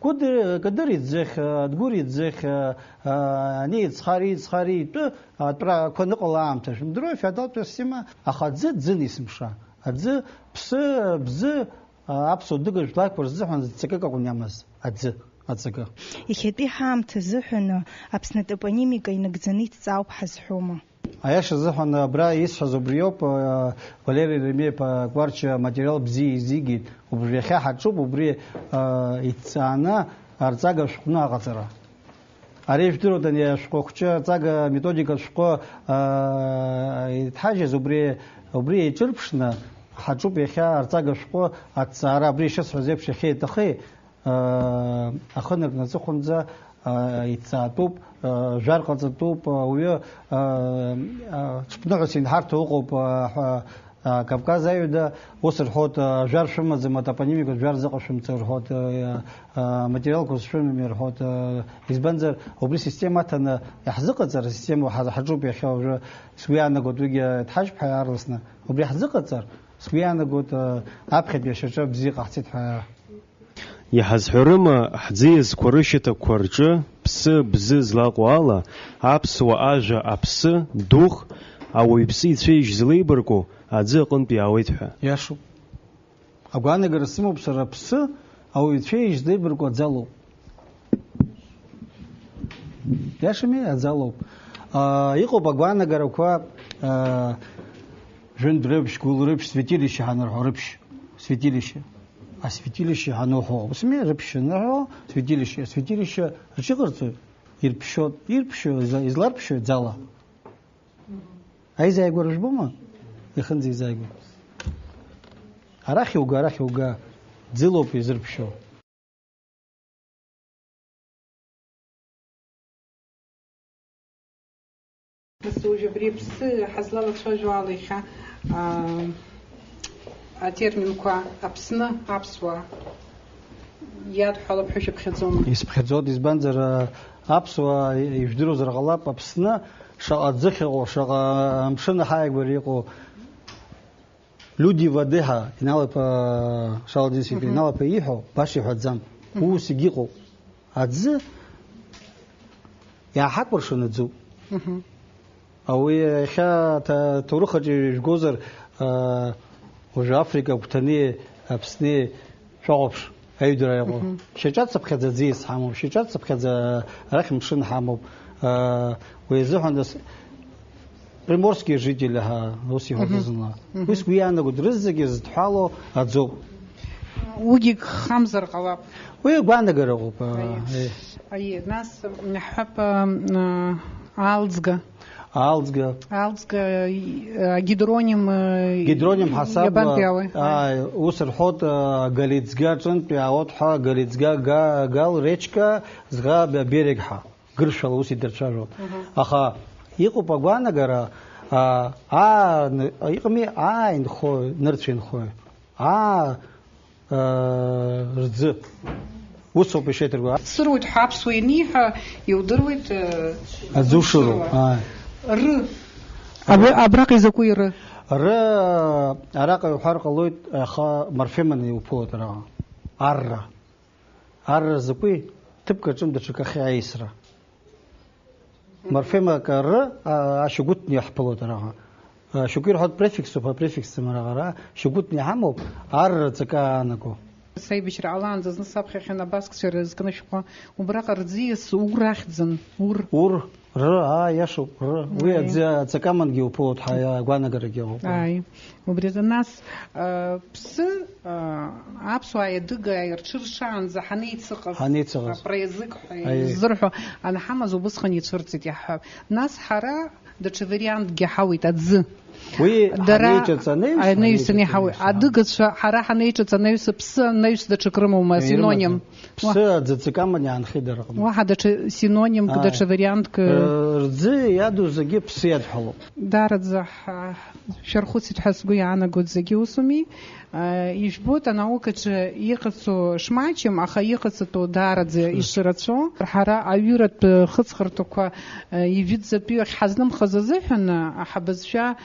Кәыдыр-, Кадыр иӡыхь, а, Дгәыр иӡыхь, а, а, ани иӡхар, иӡхар итәы атәрақәа аныҟала аамҭа, шәымдыруеи, феодалтә система, аха аӡы ӡын есымша. Аӡы, ԥсы, бзы, а, аԥсуа дыга жәларқәа рзыҳәан ҵакык акәын иамаз, аӡы, аҵакы. Иахьатәи ҳаамҭа азыҳәан Аԥсны атопонимика инагӡаны иҭҵаауп ҳазҳәома? Аиаша азыҳәан, абра исҳәаз убриоуп, а, Валери Еремеи-иԥа Кәарча аматериал бзиа изигеит. Убри иахьа ҳаҿуп, убри, а, иҭҵааны арҵага шәҟәны аҟаҵара. Ари ижәдыруада, ани ашәҟәы хәҷы, аҵага методикатә шәҟәы, аа, иҭҳажьыз, убри, убри еиҿырԥшны ҳаҿуп иахьа арҵага шәҟәы аҭҵаара, абри ишысҳәаз еиԥш, иахьеи иҭахеи, аа, ахы наркны аҵыхәанӡа, аа, иҭҵаатәуп, аа, жәар ҟаҵатәуп, ауаҩы, аа, аа, ҽԥныҳәас инҳарҭо ыҟоуп, аа, ҳәа, А, Кавказ аҩада ус рҳәоит, а, жәар шәымаӡам, атопонимикатә жәар зыҟашәымҵо рҳәоит, а, а, аматериалқәа зшәымами рҳәоит, а, избанзар, убри система аҭаны иаҳзыҟаҵар, асистема ҳа-, ҳаҿуп иахьа уажәы, сгәы иаанагоит, уигьы дҳажьп ҳәа иаарласны, убри ҳзыҟаҵар, сгәы иаанагоит, а, аԥхьатәи ашьаҿа бзиа ҟаҳҵеит ҳәа. Иҳазҳәарыма, ҳӡиасқәа рышьаҭақәа рҿы, ԥсы, бзы злаҟоу ала, аԥсуа ажәа аԥсы, дух, ауаҩԥсы ицәеижь злеибарку аӡы аҟынтә иаауеит ҳәа? Иашоуп. Агәаанагара сымоуп сара, аԥсы, ауаҩ ицәеижь злеибарку аӡы алоуп. Иашами, аӡы алоуп. Аа, иҟоуп агәаанагарақәа, аа, жәынтә рыԥшь, гәыл рыԥшь, святилище ҳанырҳәо рыԥшь. Святилище. Асвятилище ҳаныҳәо, усми, рыԥшь анырҳәо, святилище, асвятилище рҽыҟарҵоит, ирԥшьоит, ирԥшьо, иза-, изларԥшьои, ӡала? Аизааигәара жәбома? Ихынӡеизааигәа. Арахь иуга, арахь иуга, ӡылоуп изырԥшьо. Нас уажә абри аԥсы ҳазлалацәажәо ала иахьа, аа, атерминқәа Аԥсны, аԥсуаа иадҳәалоуп ҳәа шәыԥхьаӡома? Исыԥхьаӡоит, избанзар, аа, аԥсуаа ижәдыруазар ҟалап, Аԥсны шаҟа ӡыхь ыҟоу, шаҟа амшын аҳаиагәара иҟоу. Люди воды ҳәа, Инал-иԥа, Шалдин Сиҭ, Мгм. Инал-иԥа ииҳәо баша иҳәаӡам. Мгм. Ус егьыҟоуп. Аӡы иааҳакәыршан аӡуп. Мгм. Ауи иахьа ҭа-, ҭоурыхаҿы ижәгозар, аа, уажәы Африка агәҭани Аԥсни шәахәаԥш. Аҩдара иҟоу. Мгм. Шьаҿацыԥхьаӡа аӡиас ҳамоуп, шьаҿацыԥхьаӡа арахь мшын ҳамоуп. Уи азыҳәан нас приморские жители ҳәа ус иҳәоит. Мгм. Зынла. Мгм. Ус уи иаанагоит, рызегьы зыдҳәалоу аӡоуп. Уигьы гхамзар ҟалап. Уи агәаанагара ыҟоуп, Аиеи. Аиеи. Аиеи, нас, м, ҳҳәап, м, аалӡга. Аалӡга. Аалӡга, и-, агидроним, э, Гидроним ҳасабла, иабантәи ауи? Ааи, ус рҳәоит, э, Галиӡга аҿынтә иаауеит ҳәа, Галиӡга га-, гал, речка, зга б-, берег ҳәа, гыршәала ус идырцәажәоит. Мгм. Аха иҟоуп агәаанагара, а, аа, н-, иҟами, аа инхои, нырцә инхои. Аа, рӡы. Усоуп ишеиҭаргыло. Сыруит ҳәа аԥсуа ианиҳәа, иудыруеит, э, Аӡы ушыруа, ушыруа. Ааи. Ры. Абра-, абраҟа изакәи ры? Ры, араҟа иуҳәар ҟалоит, аха морфеманы иуԥылоит араҟа. Арра. Арра закәи? Ҭыԥк аҿы даҽакы ахьаиасра. Морфемак р, а, ашьагәыҭны иаҳԥылоит араҟа. А, шьоукы ирҳәоит префиксуп, апрефиксӡам араҟа, ара шьагәыҭны иҳамоуп, р ҵакы аанаго. Саибашьра ҟалаанӡа зны саԥхьахьан абаскцәа ирызкны шәҟәы, убраҟа рӡиас ур ахьӡын, ур. Ур, ры, аа, иашоуп, ры. Уи Аи. аӡы аҵакамангьы уԥылоит ҳәа агәаанагарагьы ыҟоуп. Ааи, убри азы нас, а, ԥсы, а, аԥсуааи адыгааи рҽыршаанӡа ҳанеицыҟаз, Ҳанеицыҟаз. Апроязык ҳәа Аи. изырҳәо, анҳамаз убысҟан ицәырҵит иаҳҳәап. Нас ҳара даҽа вариантгьы ҳауит, аӡы. Уи Дара ҳанеиҿыҵ анаҩс, анаҩс ҳанеиҿыҵ ани ҳауи-, анаҩс, аҳа. Адыгацәа ҳара ҳанеиҿыҵ анаҩс ԥсы анаҩс даҽак рымоума, Ирымаӡам. Синоним? Ԥсы Уа- аӡы ҵакаман иаанхеит дара рҟны. Уаҳа даҽа синоним, Ааи. Даҽа вариантк, Р-, рӡы иаду зегьы ԥсы иадҳәалоуп. Дараӡа ҳа-, шәархәыцит ҳәа сгәы иаанагоит зегьы усуми? Ижәбоит, анаукаҿы иҟацо шмаҷым, аха иҟаҵатәу даараӡа ишырацәоу. Ҳара аҩыратә хыҵхырҭақәа, ижәытәӡатәи ахьҳазнымхаз азыҳәан, ҳабызшәа,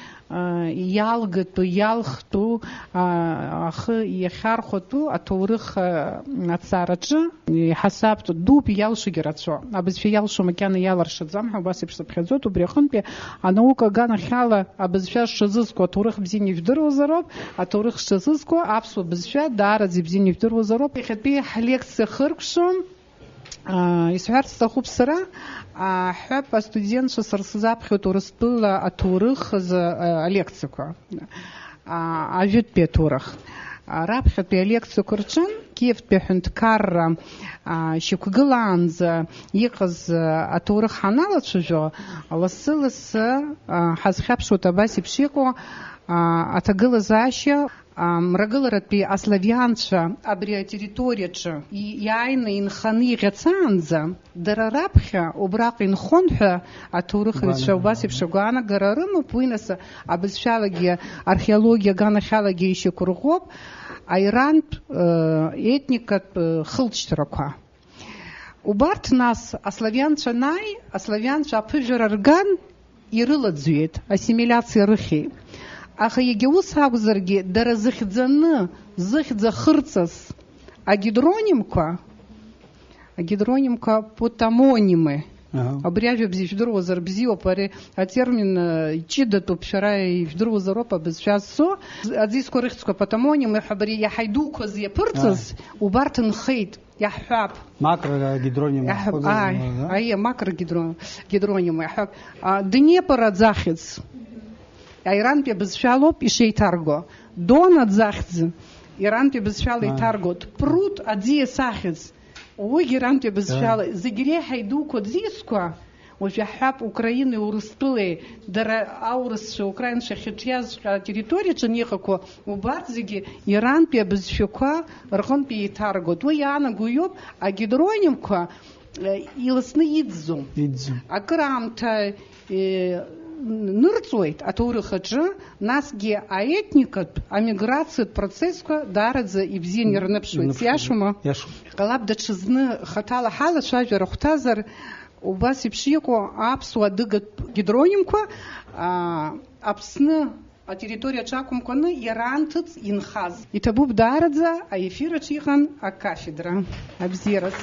иалгатәу, иалхтәу, ахы иахьархәатәу аҭоурых, аҭҵаараҿы иҳасабтә дуп, иалшогьы рацәоу. Абызшәа иалшо макьана иаларшаӡам ҳәа убас еиԥш сыԥхьаӡоит. Убри аҟынтәи анаука аганахьала абызшәа шазызку аҭоурых бзианы ижәдыруазароуп, аҭоурых шазызку аԥсуа бызшәа даараӡа ибзианы ижәдыруазароуп. Иахьатәи ҳлекциа хыркәшо, аа, исҳәарц сҭахуп сара, аа, ҳәап астудентцәа сара сзаԥхьоит Урыстәыла аҭоурых азы, аа, алекциақәа. Аа, ажәытәтәи аҭоурых. Аа, раԥхьатәи алекциақәа рҿы Киевтәи аҳәынҭқарра, аа, шьақәгылаанӡа иҟаз, аа, аҭоурых ҳаналацәажәо, лассы-лассы, аа, ҳазхьаԥшуеит абас еиԥш иҟоу, аа, аҭагылазаашьа, аа, мрагыларатәи аславианцәа абри атерриториаҿы и-, иааины инханы иӷьацаанӡа, Дара раԥхьа убраҟа инхон ҳәа аҭоурыхҩцәа Гәаанагара. Убас еиԥш агәаанагара рымоуп, уи нас абызшәалагьы, археологиа аганахьалагьы ишьақәырӷәӷәоуп аирантә, э, етникатә, э, хылҵшьҭрақәа. Убарҭ нас аславианцәа анааи, аславианцәа аԥыжәара рган, ирылаӡҩеит, ассимилиациа рыхьит. Аха иагьа ус акәзаргьы, дара зыхьӡаны, зыхьӡ ахырҵаз агидронимқәа, агидронимқәа потомонимы. Аҳа. Абри ажәабжь ижәдыруазар бзиоуп, ари атермин, э, ҷыдатәуп, шәара ижәдыруазароуп абызшәа зцо. Аӡиасқәа рыхьӡқәа потомонимы ҳәа абри иаҳа идуқәаз иаԥырҵаз, Аҳ. Убарҭ нхеит. Иаҳҳәап. Макрогидроним Иаҳҳәап, иаҳхәыцыз, ааи, ма, да? Аиеи, макрогидро-, гидроним иаҳҳәап. А, Днепр аӡахьӡ. Аирантәи абызшәалоуп ишеиҭарго. Дон аӡахьӡ. Ирантәи абызшәала Ааи. Иҭаргоит. Пруд аӡиас ахьӡ. Уигьы ирантәи абызшәала. Ааи. Зегь реиҳа идуқәа аӡиасқәа, уажә иаҳҳәап, Украинеи Урыстәылеи, дара аурысцәа, украинцәа ахьыҿиазҵәҟьа атерриториаҿы аниҟақәоу, убарҭ зегьы ирантәи абызшәақәа рҟынтәи еиҭаргоит. Уи иаанаго иоуп, агидронимқәа, э, иласны иӡӡом. Иӡӡом. Акыраамҭа, э, нырҵуеит аҭоурых аҿы, насгьы аетникатә, амиграциатә процессқәа даараӡа ибзианы ирныԥшуеит. Ирныԥшуеит. Иашоума? Иашоуп. Ҟалап даҽазны хаҭала ҳалацәажәара хәҭазар, Убас еиԥш иҟоу аԥсуа адыгатә гидронимқәа, аа, Аԥсны атерриториаҿы акәымкәаны, иара анҭыҵ инхаз. Иҭабуп даараӡа аефир аҿы иҟан акафедра. Абзиараз.